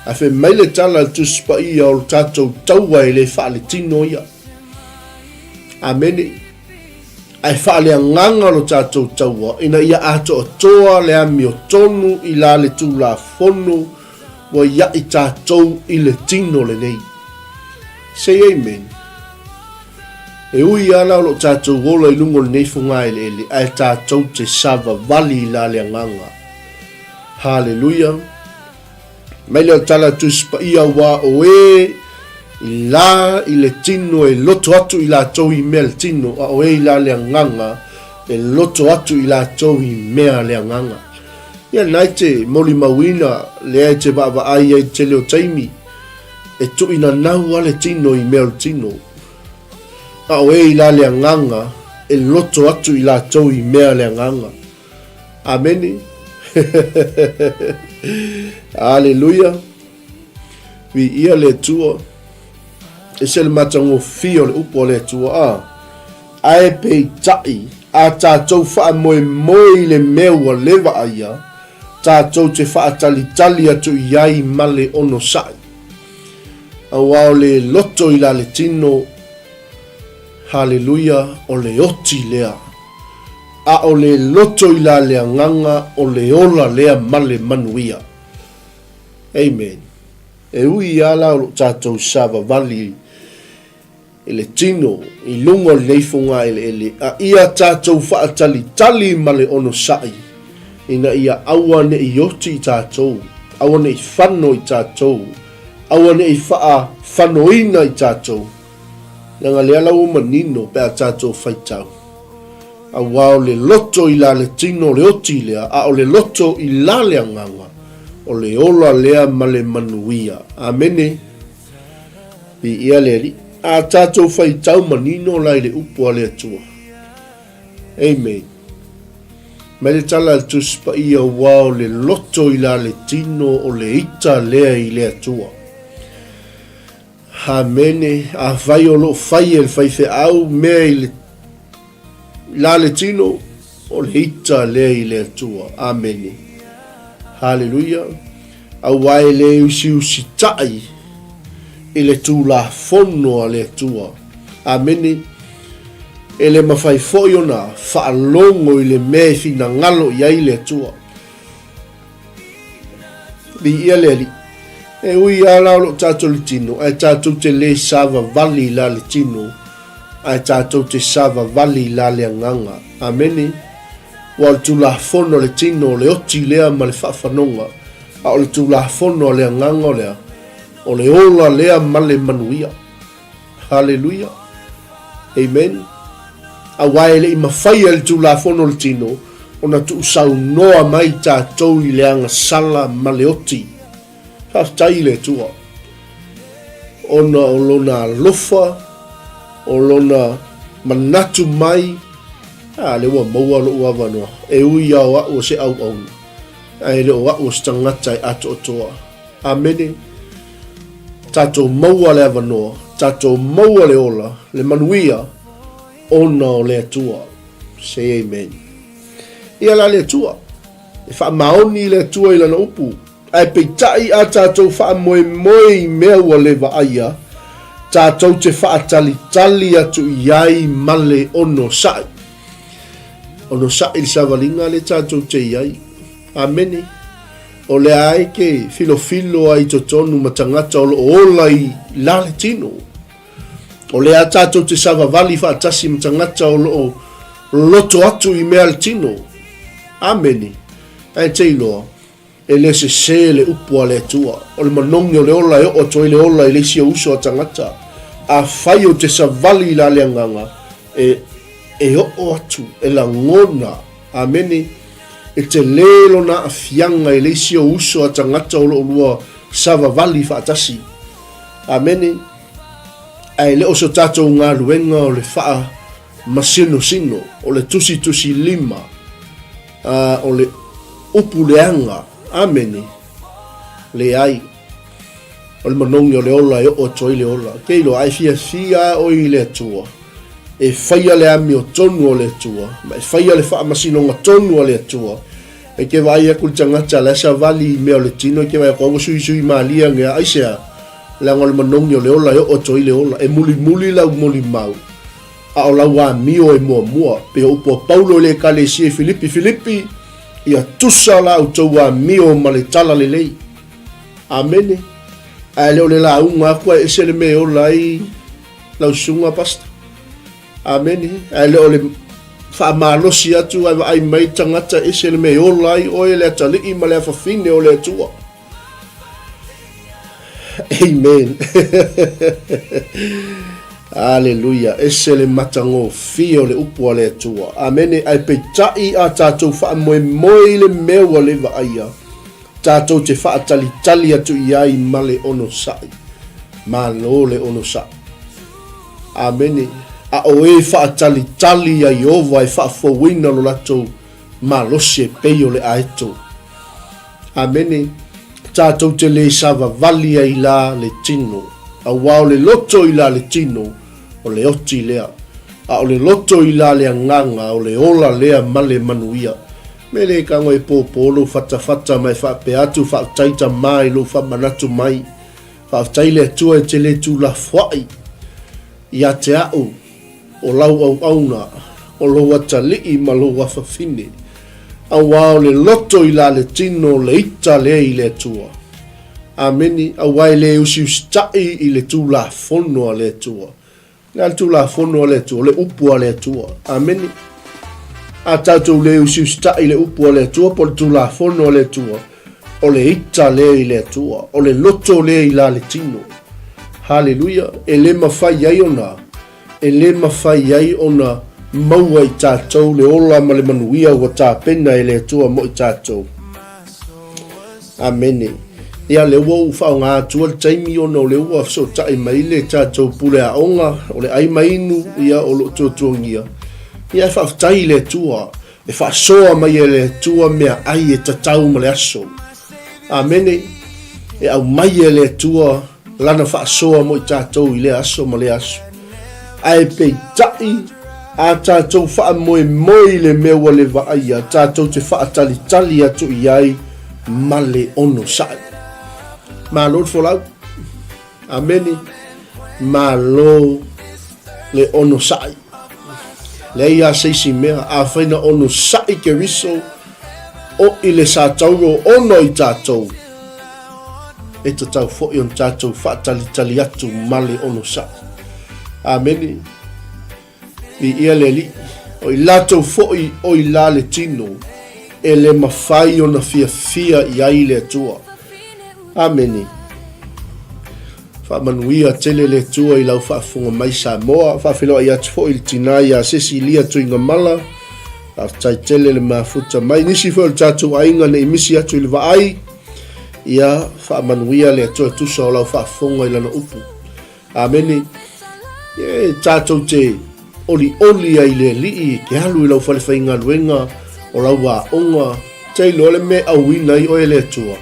ae fai mai le tala a le Tusi Paia o lo tatou taua e le faaletino ia. Amene. Ae faaleagaga lo tatou taua ina ia atoatoa le amiotonu i la le Tulafono ua iaʻi tatou i le tino lenei. Say amen. E ui lava la o lo o tatou ola i luga o lenei fogaeleele, ae tatou te savavali i la le agaga. Haleluia! Mai lea o tala a Tusi Paia, aua o e i la i le tino e loto atu i latou i mea le tino, a o e i la le agaga e loto atu i latou i mea le agaga. Ia lena e te molimauina, lea e te vaavaai ai i le tele o taimi, e tuuinanau lava le tino i mea o le tino. A o e i la le agaga e loto atu i latou i mea le agaga. Amene. Aleluia. Viia le Atua. Ese le matagofie o le upu a le Atua. A. Ae peitai, a tatou faamoemoe i le mea ua le vaaia, tatou te faatalitali atu i ai ma le onosai. Aua o le loto i la le tino, haleluia, o le oti lea. A o le loto i la le agaga, o le ola lea ma le manuia. Amen. E ui lava la o lo o tatou savavali i le tino i luga o lenei fogaeleele, a ia tatou faatalitali ma le onosai ina ia aua ne i oti i tatou, aua ne i fano i tatou, aua ne i faafanoina i tatou, leaga lea la ua manino pe a tatou faitau. Aua o le loto i la le tino o le oti lea, a o le loto i la le agaga, o le ola lea ma le manuia. Amene. Viia le Alii. A tatou faitau manino la i le upu a le Atua. Amen. Mai le tala a le Tusi Paia, Aua o le loto i la le tino o le ita lea i le Atua. Amene. Afai o lo o fai e le faifeau mea i le la le tino, o le ita lea i le Atua. Amene. Haleluia. Aua e le usiusitai i le Tulafono a le Atua. Amene. E le mafai foi ona faalogo i le mea e finagalo i ai le Atua. Viia le Alii. E ui lava la o lo o tatou le tino, ae tatou te le savavali i la le tino, ae tatou te savavali i la le agaga. Amene. Ua o le Tulafono a le tino o le oti lea ma le faafanoga, a o le Tulafono a le agaga o le a? O le ola lea ma le manuia. Haleluia! Amen. Aua e le i mafaia e le Tulafono o le tino ona tuusaunoa mai tatou i le agasala ma le oti. Faafetai i le Atua ona o Lona alofa, o Lona manatu mai, a, lea ua maua lou avanoa, e ui lava o au o se auauna, ae le o au o se tagata e atoatoa. Amene. Tatou maua le avanoa, tatou maua le ola, le manuia, ona o le Atua. Say amen. Ia la le Atua. E faamaoni le Atua i lana upu. Ae peitai a tatou faamoemoe i mea ua le vaaia, tatou te faatalitali atu i ai ma le onosai. Onosai le savaliga le tatou te i ai. Amene. O lea e te filofilo ai i totonu ma tagata o lo o ola i la le tino. O lea tatou te savavali faatasi ma tagata o lo o loto atu i mea le tino. Amene. Ae te iloa, e le sesē le upu a le Atua. O le manogi o le ola e oo atu ai le ola i le isi o uso a tagata. Afai o te savali i la le agaga, e, e oo atu, e lagona. Amene. E telē lona aafiaga i le isi o uso a tagata o lo o lua savavali faatasi. Amene. Ae le o so tatou galuega o le faamasinosino, o le tusitusi lima, a o le upu leaga. Amene. Leai. O le manogi o le ola e oo atu ai le ola. Ke iloa, a e fiafia a oe i le Atua, e faia le amiotonu o le Atua, ma e faia le faamasinoga tonu a le Atua. E ke vaai aku le tagata la e savali i mea o le tino, e ke vaai aku, a ua suisui malie age a, aisea? Leaga o le manogi o le ola e oo atu ai le ola. E mulimuli lau molimau, a o lau amio e muamua. Pei o upu a Paulo i le Ekalesia i Filipi, Filipi, ia tusa la outou amio ma le talalelei. Amene. Ae le o le lauga aku ae ese le mea e ola ai lau susuga pastor. Amene. Ae le o le faamalosi atu ae vaai mai tagata ese le mea e ola ai oe le atalii ma le afafine o le Atua. Amen. Aleluia. Ese le matagofie o le upu a le Atua. Amene. Ae peitai a tatou faamoemoe i le mea ua le vaaia, Tatou te faatalitali atu i ai ma le onosai. Malo le onosai. Amene. A o e faatalitali ia Ieova e faafouina lo latou malosi e pei o le aeto. Amene. Tatou te le savavali ai la le tino, aua o le loto i la le tino, o le oti lea. A o le loto i la le agaga, o le ola lea ma le manuia. Me le kago e pōpō lou fatafata ma e faapea atu, Faafetai tamā i lou faamanatu mai. Faafetai le Atua e te le tuulafoai ia te a'u o lau auauna, o lou atalii ma lou afafine, auā o le loto i la le tino o le ita lea i le Atua. Amene. Aua e le usiusitaʻi i le Tulafono a le Atua. O le a le Tulafono a le Atua? O le Upu a le Atua. Amene. A tatou le usiusitaʻi i le Upu a le Atua po o le Tulafono a le Atua, o le ita lea i le Atua, o le loto lea i la le tino. Haleluia! E le mafai ai ona, e le mafai ai ona maua i tatou le ola ma le manuia ua tapena e le Atua mo i tatou. Amene. Ia, lea ua ou faaaoga atua le taimi ona o lea ua fesootai mai le tatou pule aoga, o le ai ma inu, ia, o lo o tuatuagia. Ia, e faafetai i le Atua, e faasoa mai e le Atua mea ai e tatau ma le aso. Amene. E aumai e le Atua Lana faasoa mo i tatou i lea aso ma lea aso. Ae peitai, a tatou faamoemoe i le mea ua le vaaia, tatou te faatalitali atu i ai ma le onosai. Malo le folau. Amene. Malo le onosai. Leai a se isi mea, afai na onosai Keriso, o i le satauro ono i tatou, e tatau foi ona tatou faatalitali atu ma le onosai. Amene. Viia le Alii. O i latou foi o i la le tino, e le mafai ona fiafia i ai le Atua. Amene. Faamanuia tele le Atua i lau faafofoga mai Samoa. Faafeiloai atu foi i le tina ia Cecilia Tuigamala. Faafetai tele le mafuta mai. Nisi foi o le tatou aiga ne i misi atu i le vaai. Ia faamanuia le Atua e tusa o lau faafofoga i lana upu. Amene. E tatou te olioli ai i le Alii e te alu i lau fale faigaluega o lau aoga, te iloa le mea e auina ai oe e le Atua.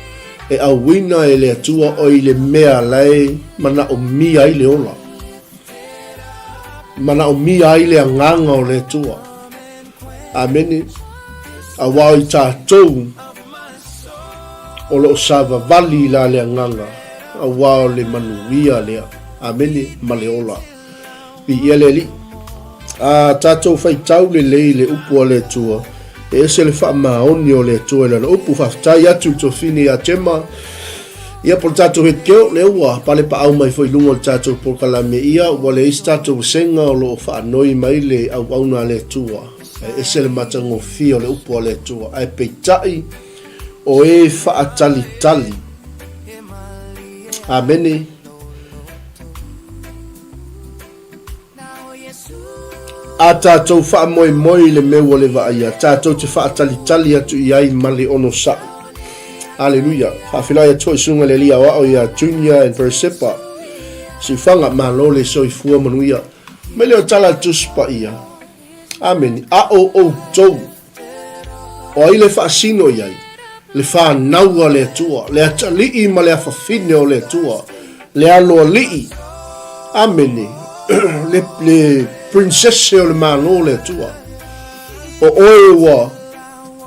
E auina e le Atua oe i le mea la e manaomia ai le ola. Manaomia ai le agaga o le Atua. Amene. Aua o i tatou o lo o savavali i la le agaga, aua o le manuia lea. Amene, ma le ola. Viia le Alii. A tatou faitau lelei le upu a le Atua, e ese le faamaoni o le Atua i lana upu. Faafetai atu i le tuafafine ia Tema, ia po o le tatou head girl, lea ua palepaau mai foi i luga o le tatou polokalame, ia ua leai se tatou vasega o lo o faanoi mai le auauna a le Atua. E ese le matagofie o le upu a le Atua, ae peitai o e faatalitali. Amene. A tatou faamoemoe i le mea ua le vaaia, tatou te faatalitali atu i ai ma le onosai. Aleluia. Faafeiloai atu foi susuga i le Alii Aoao ia Junior and Peresepa. Siufaga, malo le soifua manuia. Mai lea o tala a le Tusi Paia. Amene. A o outou. O ai le faasino i ai? Le fanau a le Atua, le atalii ma le afafine o le Atua, le aloalii. Amene. Le, le princesse o le Malo o le Atua. O oe ua,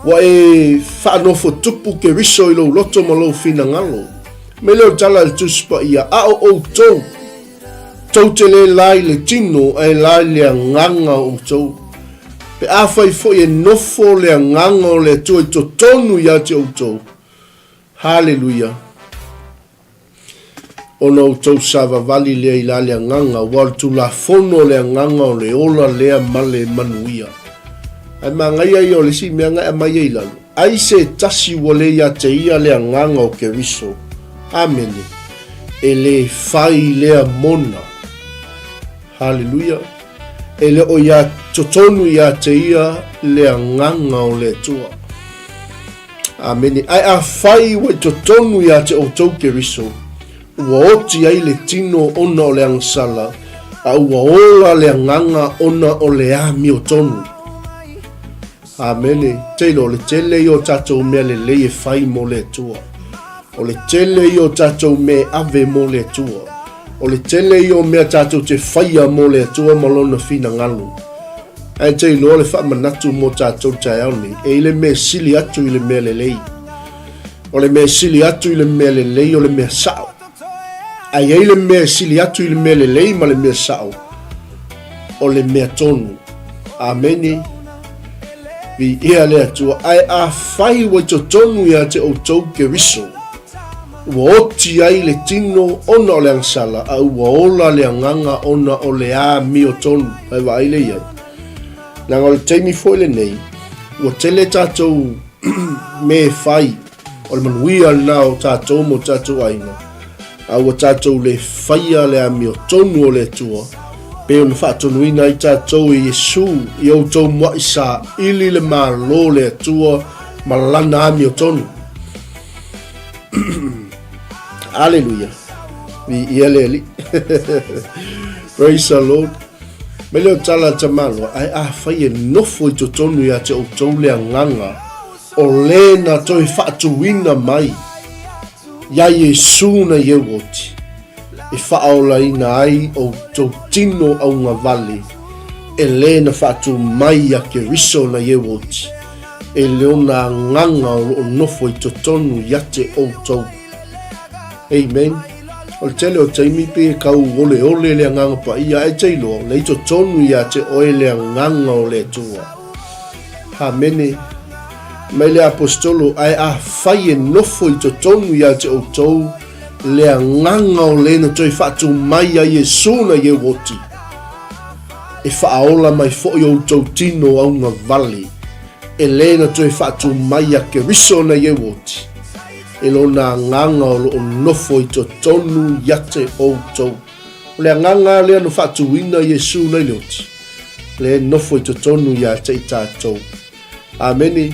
ua e faanofo tupu Keriso i lou loto ma lou finagalo. Me lea o tala a le Tusi Paia, a o outou, Tou te le la i le tino ae la i le agaga o outou. Pe afai foi e nofo le agaga o le Atua i totonu ia te outou. Haleluia! Ona outou savavali lea i la le agaga, aua o le Tulafono o le agaga o le ola lea ma le manuia. Ae magaia ia o le isi mea na e aumai ai i lalo. Ai se tasi ua le ia te ia le agaga o Keriso. Amene. E le fai lea mona. Haleluia. E le o ia totonu ia te ia le agaga o le Atua. Amene. Ae afai ua i totonu ia te outou Keriso, ua oti ai le tino ona o le agasala, a ua ola le agaga ona o le amiotonu. Amene. Taylor, o le tele ia o tatou mea lelei e fai mo le Atua. O le tele ia o tatou mea e ave mo le Atua. O le tele ia o mea tatou te faia mo le Atua ma Lona finagalo. Ae te iloa le faamanatu mo tatou le taeao nei, e i le mea sili atu i le mea lelei. O le mea sili atu i le mea lelei o le mea sao. A i ai le mea e sili atu i le mea lelei ma le mea sao, o le mea tonu. Amene. Viia le Atua. Ae afai ua i totonu ia te outou Keriso, Ua oti ai le tino ona o le agasala, a ua ola le agaga ona o le amiotonu. Ae vaai lea i ai. Leaga o le taimi foi lenei, ua tele tatou mea e fai, o le manuia lena o tatou ma o tatou aiga, a ua tatou le faia le amiotonu o le Atua, pei ona faatonuina ai tatou e Iesu, ia outou mua'i saili le Malo o le Atua ma lana amiotonu. Aleluia. Viia le Alii. Praise the Lord. Mai lea o tala a tamaloa, ae afai e nofo i totonu ia te outou le agaga o le na toe faatuina mai iā Iesu na i eu oti, e faaolaina ai outou tino augavale e le na faatu mai ia Keriso na i eu oti, e le ona agaga o loo nofo i totonu ia te outou. Amen. O le tele o taimi pei e kau oleole le Agaga Paia, ae te iloa, o lea i totonu ia te oe le Agaga o le Atua. Amene. Mai le Aposetolo, ae afai e nofo i totonu ia te outou le Agaga o le na toe faatu mai ai Iesu na i eu oti, e faaola mai foi outou tino augavale, e le na toe faatu mai a Keriso na i eu oti. E lona agaga o lo o nofo i totonu ia te outou. O le agaga lea na faatuina Iesu nai le oti, lea e nofo i totonu ia te i tatou. Amene.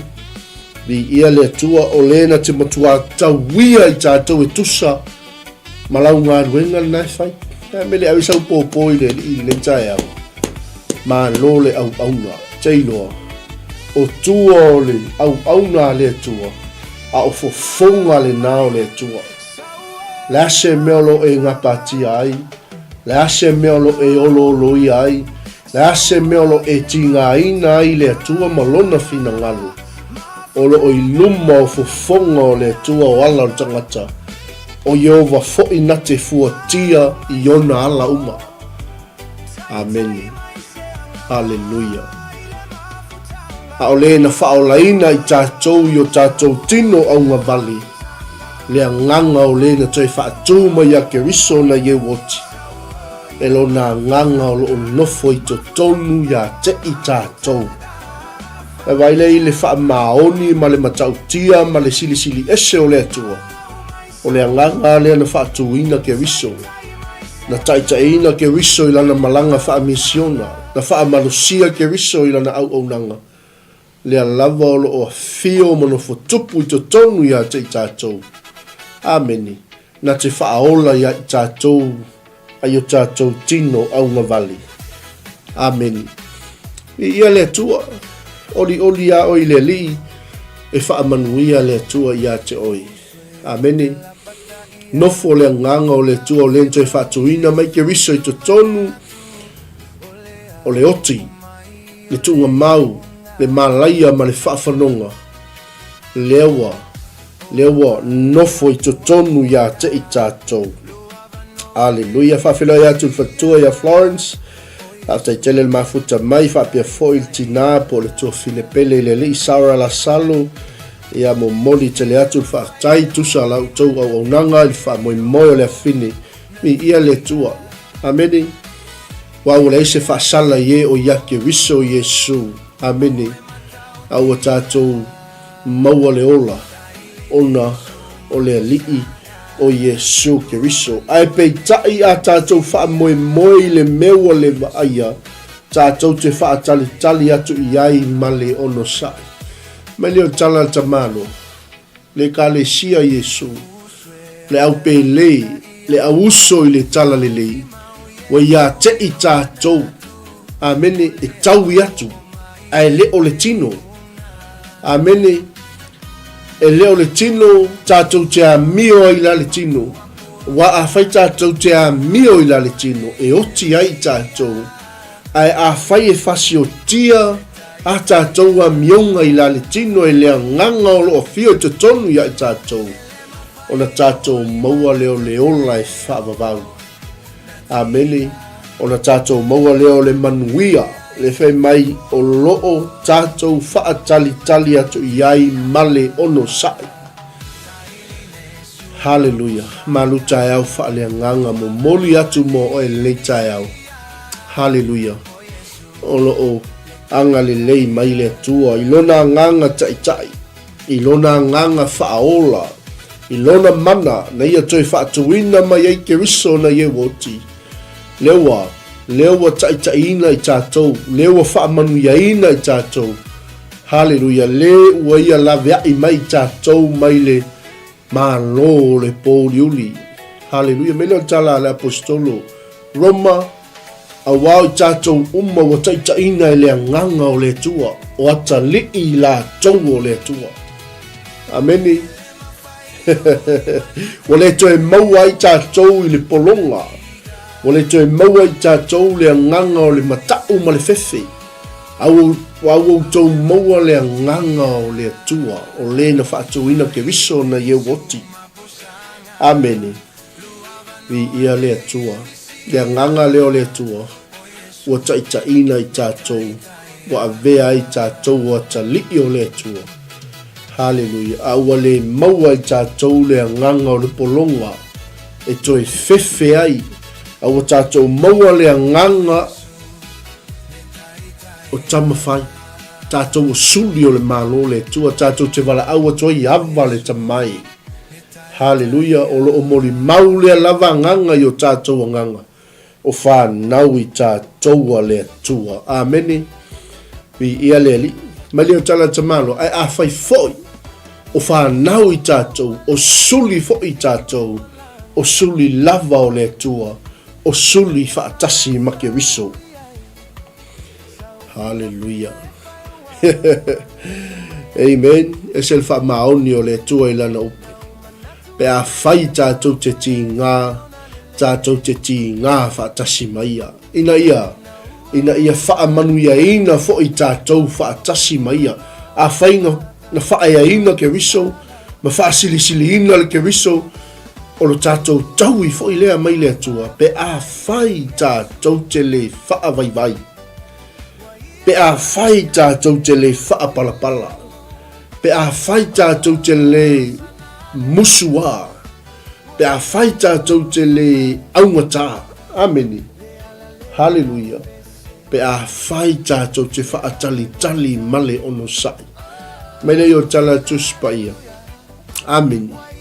Viia le Atua o le na te matuā tauia i tatou e tusa ma lau galuega lena e fai. Ae mele ave sau pōpō i le Alii i lenei taeao. Malo le auauna, te iloa, o tua o le auauna a le Atua, a o fofoga lena o le Atua. Le a se mea o lo o e gapatia ai, le a se mea o lo o e olooloia ai, le a se mea o lo o e tigaina ai le Atua ma Lona finagalo, o lo o i luma o fofoga o le Atua o ala o le tagata, o Ieova foi na te fuatia i ona ala uma. Amene. Aleluia. A o le na faaolaina i tatou i o tatou tino augavale, le agaga o le na toe faatū mai ia Keriso na i eu oti, e lona agaga o lo o nofo i totonu ia te i tatou. E vaai lea i le faamaoni ma le matautia ma le silisili ese o le Atua, O le agaga lea na faatuina Keriso, na taitaiina Keriso i lana malaga faamisiona, na faamalosia Keriso i lana auaunaga, lea lava o lo o afio ma nofo tupu i totonu ia te i tatou. Amene. Na te faaola ia i tatou ai o tatou tino augavale. Amene. Viia le Atua, olioli a oe i le Alii, e faamanuia le Atua ia te oe. Amene. Nofo le agaga o le Atua o lea na toe faatuina mai Keriso i totonu o le oti, le tuugamau, le malaia ma le faafanoga, lea ua, lea ua nofo i totonu ia te i tatou. Aleluia. Faafeiloai atu i le faletua ia Florence. Faafetai tele le mafuta mai, faapea foi le tinā po o le tuafine pele i le alii Sarah Lasalo. Ia momoli tele atu le faafetai tusa la outou auaunaga i le faamoemoe o le afine. Viia le Atua. Amene. Aua ua leai se faasala i e o ia Keriso Iesu. Amene. A ua tatou maua le ola ona o le Alii o Iesu Keriso. Ae peitai a tatou faamoemoe i le mea ua le vaaia, tatou te faatalitali atu i ai ma le onosai. Mai lea o tala a le tamaloa, le Ekalesia Iesu, le au pele, le au uso i le tala lelei, ua ia te i tatou, amene, e taui atu, ae le o le tino. Amene, e le o le tino tatou te amio ai la le tino, aua afai tatou te amio i la le tino, e oti ai tatou, ae afai e fasiotia A tatou amioga i la le tino e le agaga o lo o afio i totonu ia i tatou, ona tatou maua lea o le ola e faavavau. Amene. Ona tatou maua lea o le manuia, le fai mai o lo o tatou faatalitali atu i ai ma le onosai. Haleluia. Malu taeao faaleagaga momoli atu mo oe lenei taeao. Haleluia. O lo o agalelei mai le Atua i lona agaga taʻitaʻi, i lona agaga faaola, i lona mana na ia toe faatuina mai ai Keriso na ia ua oti. Lea ua, lea ua taʻitaʻiina i tatou, lea ua faamanuiaina i tatou. Haleluia, le ua ia laveaʻi mai i tatou mai le Malo o le pōuliuli. Haleluia. Mai lea o le tala a le Aposetolo Roma, Auā o i tatou uma ua taitaina e le Agaga o le Atua, o atalii i latou o le Atua. Ameni. Ua le toe maua ai tatou i le pologa. Ua le toe maua i tatou le agaga o le mataʻu ma le fefe. A ua outou maua le agaga o le Atua, o le na faatuina Keriso na ia ua oti. Amene. Viia le Atua. Le agaga lea o le Atua, ua taitaina i tatou, ua avea ai tatou o atalii o le Atua. Haleluia. A ua le maua i tatou le agaga o le pologa e toe fefe ai, a ua tatou maua le agaga o tama fai, tatou o suli o le Malo o le Atua, tatou te valaau atu ai ava le tamai. Haleluia, o lo o molimau lea lava agaga i o tatou agaga, o fanau i tatou a le Atua. Amene. Viia le Alii. Mai lea o tala tamalo, ae afai foi o fanau i tatou, o suli foi i tatou, o suli lava o le Atua, o suli faatasi ma Keriso. Haleluia. Amen. Ese le faamaoni o le Atua i lana upu. Pe afai tatou te tigā, tatou te tigā faatasi ma ia. Ina ia, ina ia faamanuiaina foi tatou faatasi ma ia. Afai na, na faaeaina Keriso, ma faasilisiliina le Keriso, O lo tatou taui foi lea mai le Atua pe afai tatou te le faavaivai, pe afai tatou te le faapalapala, pe afai tatou te le musuā, pe afai tatou te le augatā. Amene. Haleluia. Pe afai tatou te faatalitali ma le onosai. Mai lea i o tala Tusi Paia. Amene.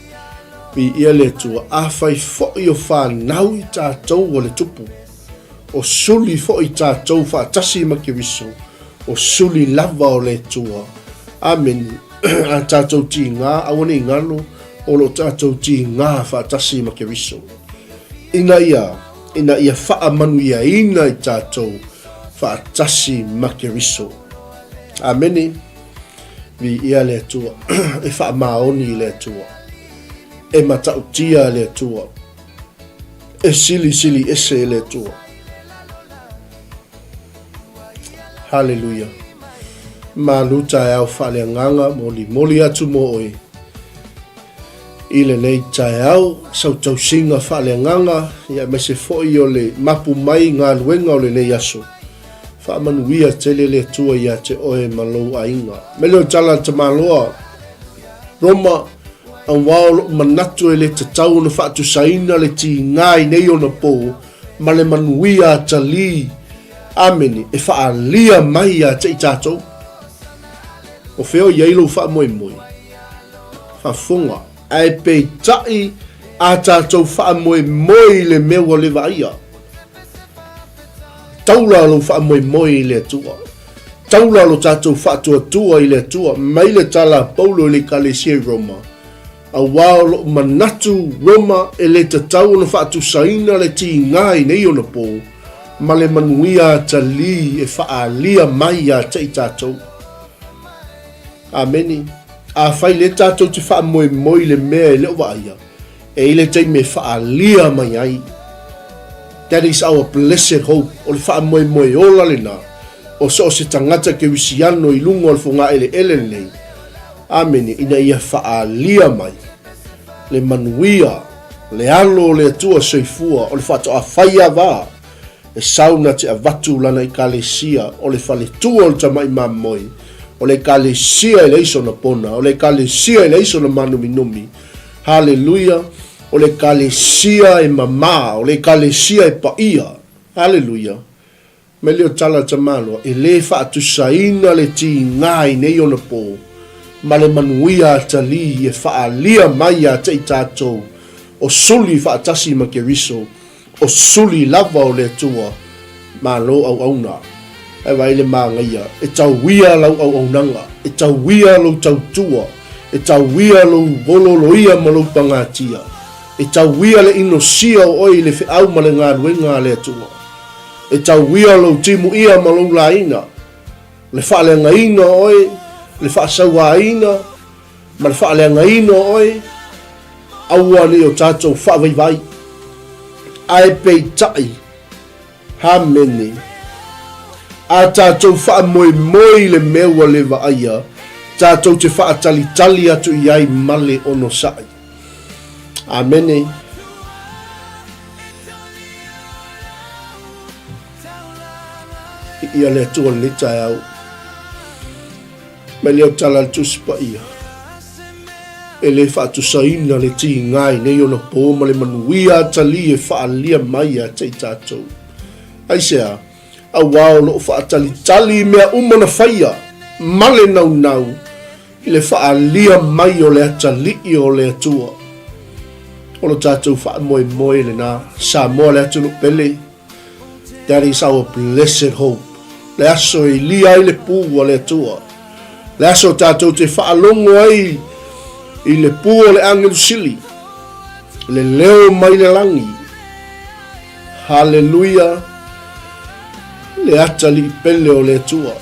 Viia le Atua. Afai foi o fanau i tatou o le Tupu, o suli foi tatou faatasi ma Keriso, o suli lava o le Atua. Amene. A tatou tigā, aua ne i galo, o lo tatou tigā faatasi ma Keriso. Ina ia, ina ia faamanuiaina i tatou faatasi ma Keriso. Amene. Viia le Atua, e faamaoni i le Atua, e matautia le Atua, e silisili ese le Atua. Haleluia. Malu taeao faaleagaga molimoli atu mo oe. I lenei taeao, sau tausiga faaleagaga, ia aemaise foi o le mapu mai galuega o lenei aso. Faamanuia tele le Atua ia te oe ma lou aiga. Mai lea o tala a le tamaloa Roma, auā o loʻu manatu e le tatau ona faatusaina le tigā i nei ona pō ma le manuia atalī, amene, e faaalia mai ia te i tatou. O fea o i ai lou faamoemoe? Faafofoga, ae peitai a tatou faamoemoe i le mea ua le vaaia. Taula lou faamoemoe i le Atua. Taula lo tatou faatuatua i le Atua. Mai le tala a Paulo i le Ekalesia i Roma, Auā o loʻu manatu, Roma, e le tatau ona faatusaina le tigā i nei ona pō, ma le manuia atalī e faaalia mai ia te i tatou. Amene. Afai lea tatou te faamoemoe i le mea e le o vaaia, E i le taimi e faaalia mai ai. That is our blessed hope. O le faamoemoe ola lena o so o se tagata kerisiano i luga o le fogaeleele lenei. Amene. Ina ia faaalia mai le manuia, le alo o le Atua soifua, o le faatoa fai ava e sau na te avatu lana ekalesia, o le faletua o le tamai mamoe, o le ekalesia e leai sona pona, o le ekalesia e leai sona mānuminumi. Haleluia! O le Ekalesia e mamā, o le Ekalesia e paia. Haleluia! Mai lea o tala a Tamaloa, e le faatusaina le tiga i nei ona pō, ma le manuia atalii e faaalia mai ia te i tatou, o suli faatasi ma Keriso, o suli lava o le Atua, Malo auauna. Ae vaai le māgaia, e tauia lau auaunaga, e tauia lou tautua, e tauia lou ololoia ma lou pagatia, e tauia le inosia o oe i le feau ma le galuega a le Atua. E tauia lou timuia ma lou laina, le faaleagaina o oe, le faasauaina ma le faaleagaina o oe, aua ne i o tatou faavaivai. Ae peitai, Amene. A tatou faamoemoe i le mea ua le vaaia, tatou te faatalitali atu i ai ma le onosai. Amene. Ia le Atua lenei taeao. Mai lea o tala a le Tusi Paia. E le faatusaina le tiga i nei ona pō ma le manuia atalii e faaalia mai ia te i tatou. Aisea? Auā o lo o faatalitali i mea uma na faia ma le naunau i le faaalia mai o le atalii o le Atua. O lo tatou faamoemoe lena, Samoa le atunuu pele. That is our blessed hope. Le aso e ilia ai le pū a le Atua. Le aso tatou te faalogo ai i le pū o le agelu sili. Le leo mai le lagi. Haleluia. Le atalii pele o le Atua.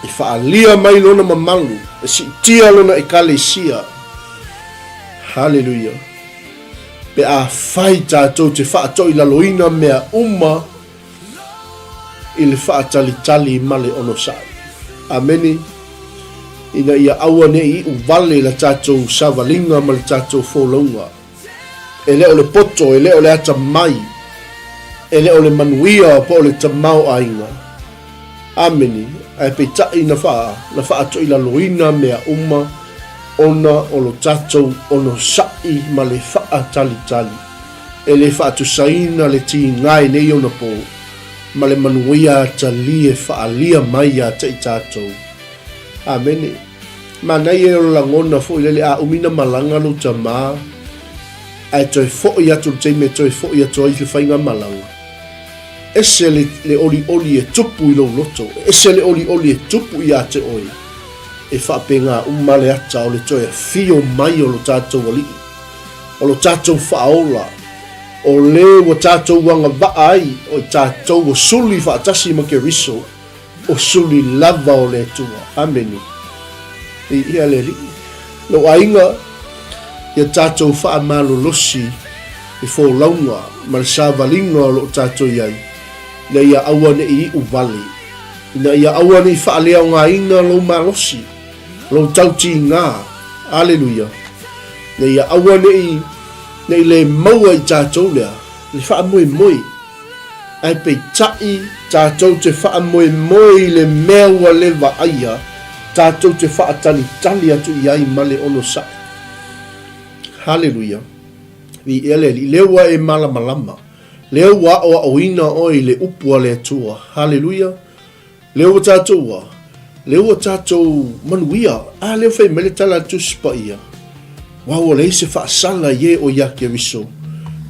E faaalia mai lona mamalu, e siitia lona ekalesia. Haleluia. Pe afai tatou te faatoilaloina mea uma i le faatalitali ma le onosai. Amene. Ina ia aua ne i iu vale la tatou savaliga ma le tatou folauga. E le o le poto, e le o le atamai, e le o le manuia po o le tamaoaiga. Amene. Ae peitai na wha, na faatoilaloina mea uma ona o lo tatou onosai ma le faatalitali. E le faatusaina le tiga i nei ona pō, ma le manuia atalie faaalia mai ia te i tatou. Amene. Manaia o le lagona foi lele a umi na malaga lou tama, ae toe foi atu le taimi e toe foi atu ai le faigamalaga. Ese le, le olioli e tupu i lou loto, ese le olioli e tupu ia te oe. E faapena uma le ata o le toe afio mai o lo tatou Alii, o lo tatou Faaola, o le ua tatou agavaa ai o i tatou o suli faatasi ma Keriso, o suli lava o le Atua. Amene. Viia le Alii. Lou aiga, ia tatou faamalolosi i folauga ma le savaliga o lo o tatou i ai, ina ia aua ne i iu vale, ina ia aua ne i faaleaogaina lou malosi, lou tautiga, aleluia, ina ia aua ne i, ne i le maua i tatou lea, le faamoemoe. Ae peitai, tatou te faamoemoe i le mea ua le vaaia, tatou te faatalitali atu i ai ma le onosai. Haleluia! Viia le Alii, lea ua e malamalama, lea ua aoaoina oe i le upu a le Atua. Haleluia! Lea ua tatou ua, lea ua tatou manuia. A lea ua fai mai le tala a le Tusi Paia, Aua ua leai se faasala i e o ia Keriso,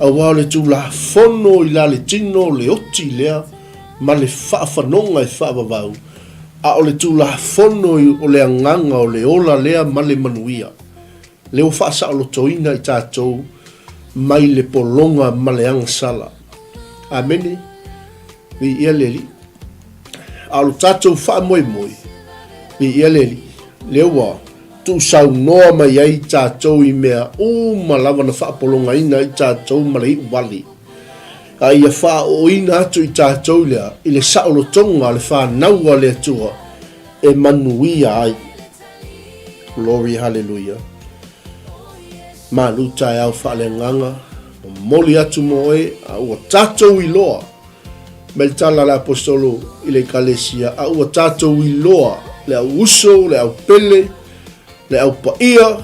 aua o le Tulafono i la le tino le oti lea ma le faafanoga e faavavau, a o le Tulafono o le agaga o le ola lea ma le manuia. Lea ua faasaolotoina i tatou mai le pologa ma le agasala. Amene. Viia le Alii. A o lo tatou faamoemoe, viia le Alii, lea ua tuusaunoa mai ai tatou i mea uma lava na faapologaina ai tatou ma le iu vale, a ia faaooina atu i tatou lea i le saolotoga a le fanau a le Atua e manuia ai. Glory hallelujah. Malu taeao faaleagaga, momoli atu mo oe, a ua tatou iloa Mai le tala a le Aposetolo i le Ekalesia, a ua tatou iloa le au uso, le au pele, le au paia,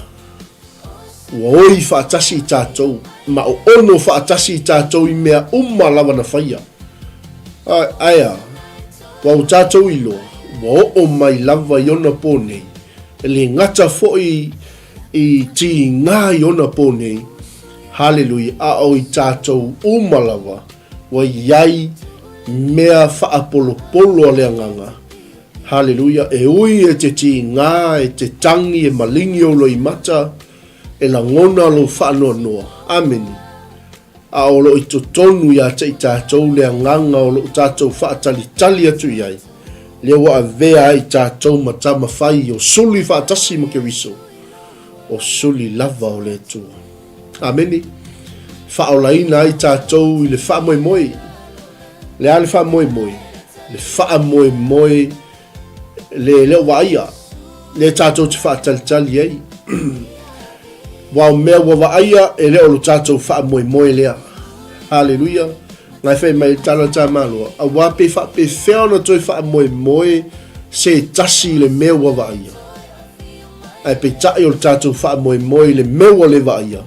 Ua oi faatasi i tatou, ma oono faatasi i tatou i mea uma lava na faia. Ae a? Ua o tatou iloa, ua oo mai lava i ona pō nei, e le gata foi i tīgā i ona pō nei, haleluia, a o i tatou uma lava, ua i ai mea faapolopolo a le Agaga, haleluia, e ui e te tīgā, e te tangi, e malingi ou loimata, e lagona lou faanoanoa. Amene. A o lo o i totonu iā te i tātou le Agaga o lo o tātou faatalitali atu i ai, lea ua avea ai tātou ma tama whai o suli faatasi ma Keriso, o suli lava o le Atua. Amene. Faaolaina ai tātou i le faamoemoe. Le a le faamoemoe? Le faamoemoe le le o vaaia, le tātou te faatalitali ai. Wa o mea ua vaaia e le o lo tātou faamoemoe lea. Haleluia. Ngai whai mai tala tā māloa. A wā pe whaapewhea ona toi faamoemoe se tasi i le mea ua vaaia. Ae peitai o le tātou faamoemoe i le mea ua le vaaia,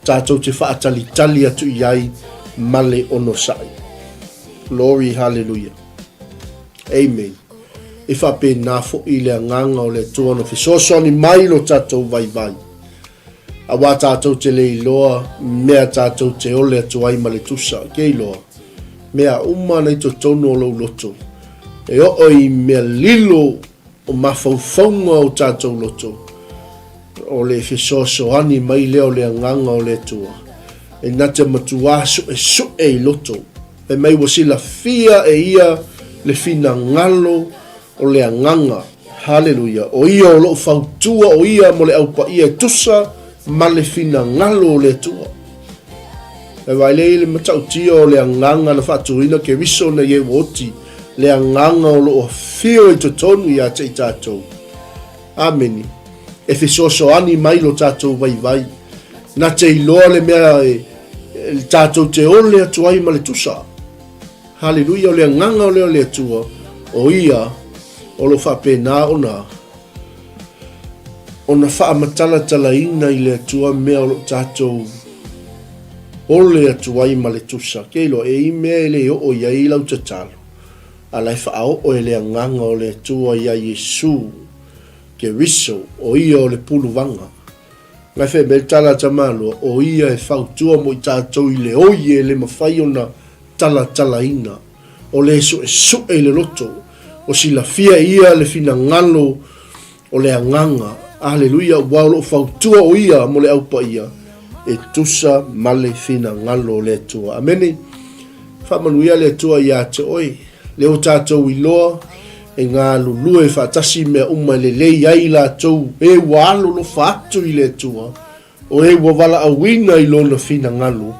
tātou te whaatalitali atu i ai ma le onosai. Glory, hallelujah. Amen. E faapena foi le agaga o le Atua ona fesoasoani mai lo tatou vaivai. Auā tātou te le iloa mea tātou te ole atu ai ma le tusa, ke iloa, mea uma ana i totonu o lou loto, e oo i mea lilo o mafaufauga o tatou loto, o le fesoasoani mai lea o le agaga o le Atua, e na te matuā suʻesuʻe i loto, Fai mai ua silafia e ia le finagalo o le Agaga. Haleluia! O ia o loo fautua o ia mo le au paia e tusa ma le finagalo o le Atua. E vaai lea i le matautia o le Agaga na faatuina Keriso nei e ua oti, le Agaga o loo afio i totonu ia te i tatou. Amene. E fesoasoani mai lo tatou vaivai. Na te iloa le mea e, e tatou te ole atu ai ma le tusa. Haleluia, o le agaga o lea o le Atua, o ia o lo faapena ona ona faamatalatalaina i le Atua mea o lo tatou ole atu ai ma le tusa. Ke iloa, e i mea e le oo i ai lau tatalo. A la e faaoo e le Agaga o le Atua iā Iesū Keriso, o ia o le puluvaga. Ngai fai mai le tala a Tamaloa, o ia e fautua mo i tatou i le oi e le mafai ona talatalaina, o le suesue i le loto, o silafia e ia le finagalo O le agaga, aleluia, ua o loo fautua o ia mo le au paia, e tusa ma le finagalo o le Atua. Amene. Faamanuia le Atua iā te oe. Lea ua tatou iloa e galulue faatasi mea uma e lelei ai latou e ua alolofa atu i le Atua. O e ua valaauina i Lona finagalo.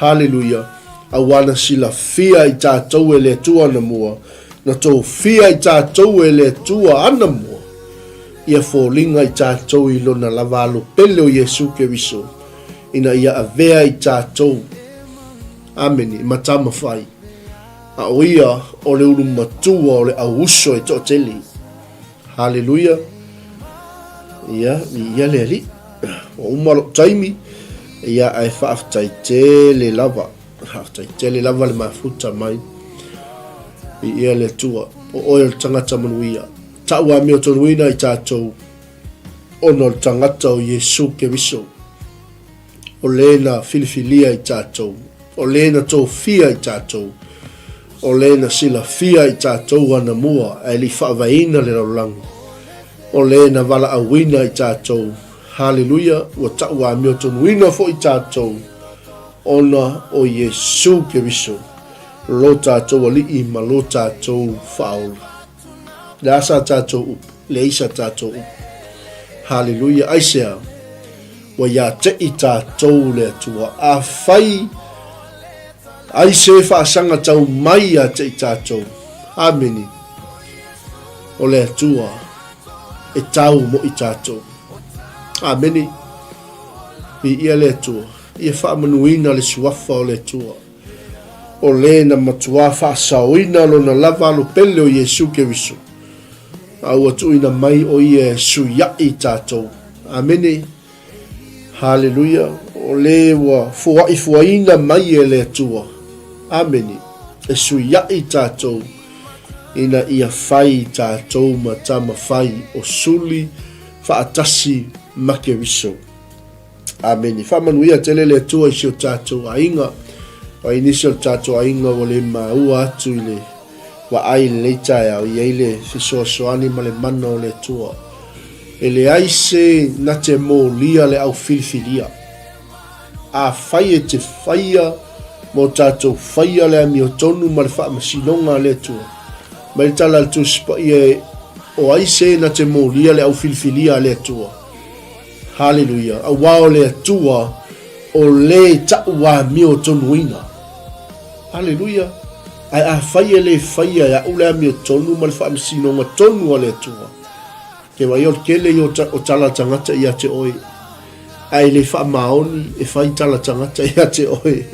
Haleluia! Auā na silafia i tatou e le Atua anamua, na tofia i tatou e le Atua anamua, ia foliga i tatou i Lona lava alo pele o Iesu Keriso, ina ia avea i tatou, amene, ma tama whai. A o ia o le ulu matua o le au uso e toatele. Haleluia. Ia, viia le Alii. Ua uma lou taimi, ia ae faafetai tele lava. Faafetai tele lava le mafuta mai. Viia le Atua. O oe o le tagata manuia. Tau amiotonuina i tatou ona o le tagata o Iesu Keriso. O le na filifilia i tatou, o le na tofia i tatou, o le na silafia i tatou anamua ae le i faavaeina le lalolagi, o le na valaauina i tatou, haleluia, ua tau amiotonuina foi tatou ona o Iesu Keriso, lo tatou Alii ma lo tatou Faaola. Le a sa tatou upu? Leai sa tatou upu. Haleluia. Aisea? Ua iā te i tatou le Atua. Afai ai se faasaga tau mai iā te i tatou. Amene. O le Atua e tau mo i tatou. Amene. Viia le Atua. Ia faamanuina le suafa o le Atua. O le na matuā faasaoina lona lava alo pele o Iesu Keriso, a ua tuuina mai o ia e suiaʻi i tatou. Amene. Haleluia! O le ua foaʻifoaina mai e le Atua. Amene. E suiaʻi tatou ina ia fai tatou ma tama fai o suli faatasi ma Keriso. Amene. Faamanuia tele le Atua i si o tatou aiga. O nisi o le tatou aiga ua le maua atu i le vaai i lenei taeao, i ai le fesoasoani ma le mana o le Atua. E leai se na te molia le au filifilia. Afai e te faia mo tatou faia le amiotonu ma le faamasinoga a le Atua, mai le tala a le Tusi Paia e o ai se na te molia le au filifilia a le Atua. Haleluia! Aua o le Atua o le ta'u amiotonuina. Haleluia! Ae afai e le faia e a'u le amiotonu ma le faamasinoga tonu a le Atua, ke vaai o le tele ia o tala tagata ia te oe, ae le faamaoni e fai tala tagata ia te oe.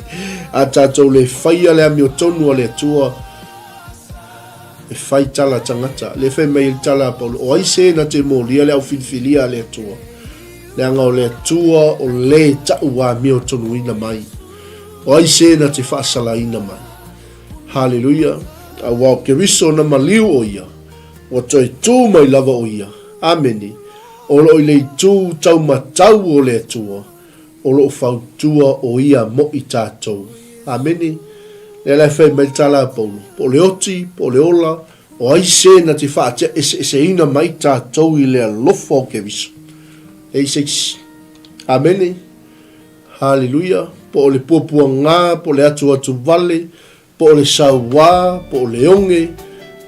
A tatou le faia le amiotonu a le Atua, e fai tala tagata. Le fai mai le tala a Paulo, o ai se na te molia le au filifilia a le Atua? Leaga o le Atua o le ta'u amiotonuina mai. O ai se na te faasalaina mai? Haleluia! Aua o Keriso na maliu o ia, ua toe tū mai lava o ia. Amene. O lo o i le itu taumatau o le Atua, o lo o fautua o ia moʻi tatou. Amene. Lea la e fai mai le tala a Paulo, po o le oti, po o le ola, o ai se na te faateaeseeseina mai tatou i le alofa o Keriso. Ei se isi. Amene. Haleluia. Po o le puapuaga, po o le atuatu vale, po o le sauā, po o le oge,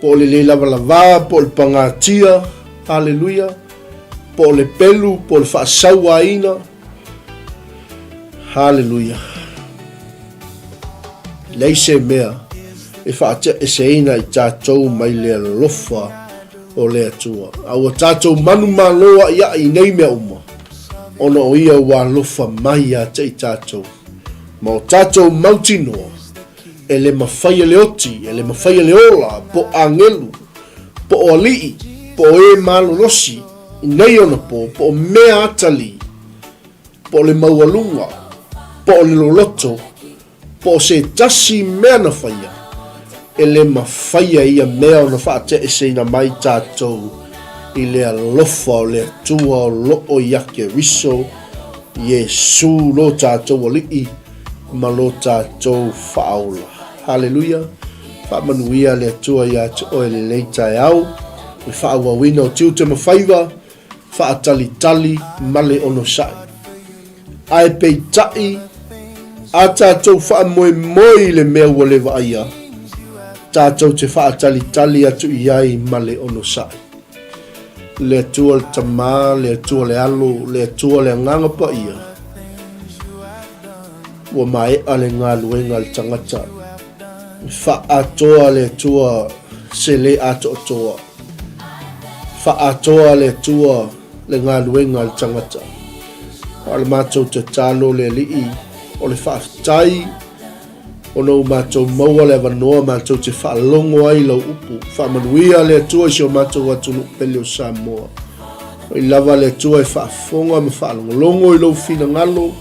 po o le lē lavalavā, po o le pagatia, haleluia, po o le pelu, po o le faasauāina, haleluia. Leai se mea e faateaeseina i tatou mai le alofa o le Atua. A ua tatou manumalo aʻiaʻi i nei mea uma, ona o ia ua alofa mai ia te i tatou. Ma o tatou mautinoa, e le mafai e le oti, e le mafai e le ola, po agelu, po o aliʻi, po o e malolosi i nei ona pō, po o mea atalī, po o le maualuga, po o le loloto, po o se tasi mea na faia, e le mafai e ia mea ona faateaeseina mai tatou i le alofa o le Atua o loo ia Keriso Iesu lo tatou Alii ma lo tatou Faaola. Haleluia! Faamanuia le Atua ia te oe lenei taeao, le faaauauina o tiute ma faiva, faatalitali ma le onosai. Ae peitai, a tatou faamoemoe i le mea ua le vaaia, tatou te faatalitali atu i ai ma le onosai. Le Atua le Tama, le Atua le Alo, le Atua le Agaga Paia, ua maea le galuega a le tagata. Faaatoa le Atua se le atoatoa. Faaatoa le Atua le galuega a le tagata. A o le matou tatalo le Alii, o le faafetai ona ua matou maua le avanoa matou te faalogo ai i lau upu. Faamanuia le Atua i si o matou atunuu pele o Samoa. O i lava le Atua e faafofoga ma faalogologo i lou finagalo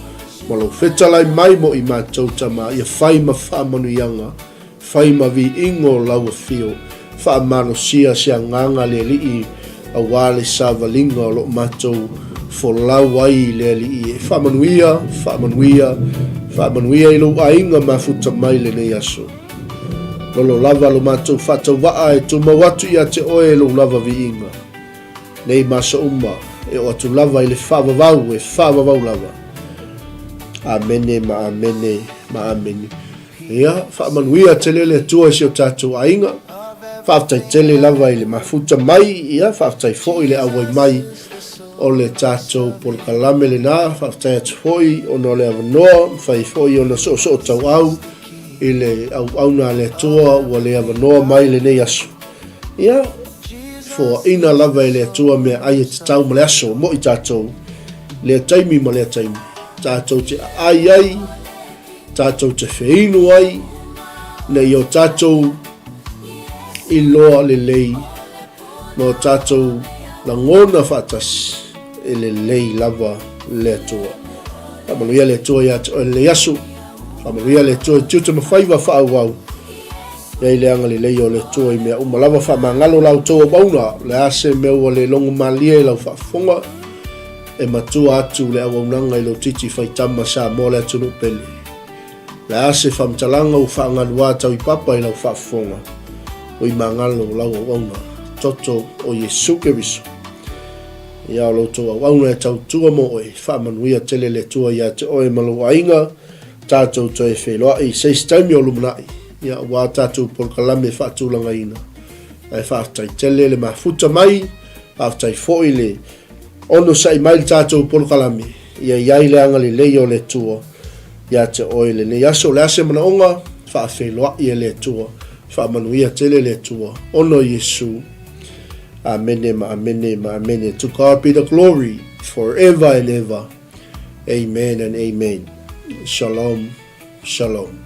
ma lou fetalai mai mo i matou tama ia fai ma faamanuiaga, fai ma viiga o lau afio, faamalosia se agaga le Alii aua le savaliga o lo matou folau ai i le Alii e faamanuia, faamanuia, faamanuia i lou aiga mafuta mai lenei aso. Lolo lava lo matou faatauvaa e tumau atu ia te oe lou lava viiga. Nei ma aso uma, e oo atu lava i le faavavau, e faavavau lava. Amene ma amene ma amene. Ia, faamanuia tele le Atua i si o tatou aiga. Faafetai tele lava i le mafuta mai, ia, faafetai foi i le auai mai o le tatou polokalame lena. Faafetai atu foi ona o le avanoa, mafai foi ona soosoo tauau i le auauna a le Atua ua le avanoa mai lenei aso. Ia, foaina lava e le Atua meaai e tatau ma le aso mo i tatou, lea taimi ma lea taimi. Tatou te aai ai, tatou te feinu ai, ina ia o tatou iloa lelei ma o tatou lagona faatasi e lelei lava le Atua. Faamanuia le Atua ia te oe lenei aso. Faamanuia le Atua i tiute ma faiva faaauau. I ai le agalelei o le Atua i mea uma lava. Faamagalo la outou auauna. O le a se mea ua le logo malie i lau faafofoga, e matua atu le auaunaga i lou titi faitama Samoa le atunuu pele. O le a se faamatalaga ua faagaluā tau i papa i lau faafofoga, ua imagalo lau auauna, toto o Iesu Keriso. Ia o lo outou auauna e tautua mo oe, faamanuia tele le Atua ia te oe ma lou aiga, tatou toe feiloai i se isi taimi o lumanai, ia aua tatou polokalame faatulagaina. Ae faafetai tele le mafuta mai, faafetai foi le onosai mai le tatou polokalame, ia i ai le agalelei o le Atua ia te oe i lenei aso. O le a se manaoga, faafeiloai e le Atua, faamanuia tele le Atua, ona o Iesu. Amene ma amene ma amene. To God be the glory forever and ever. Amen and amen. Shalom, shalom.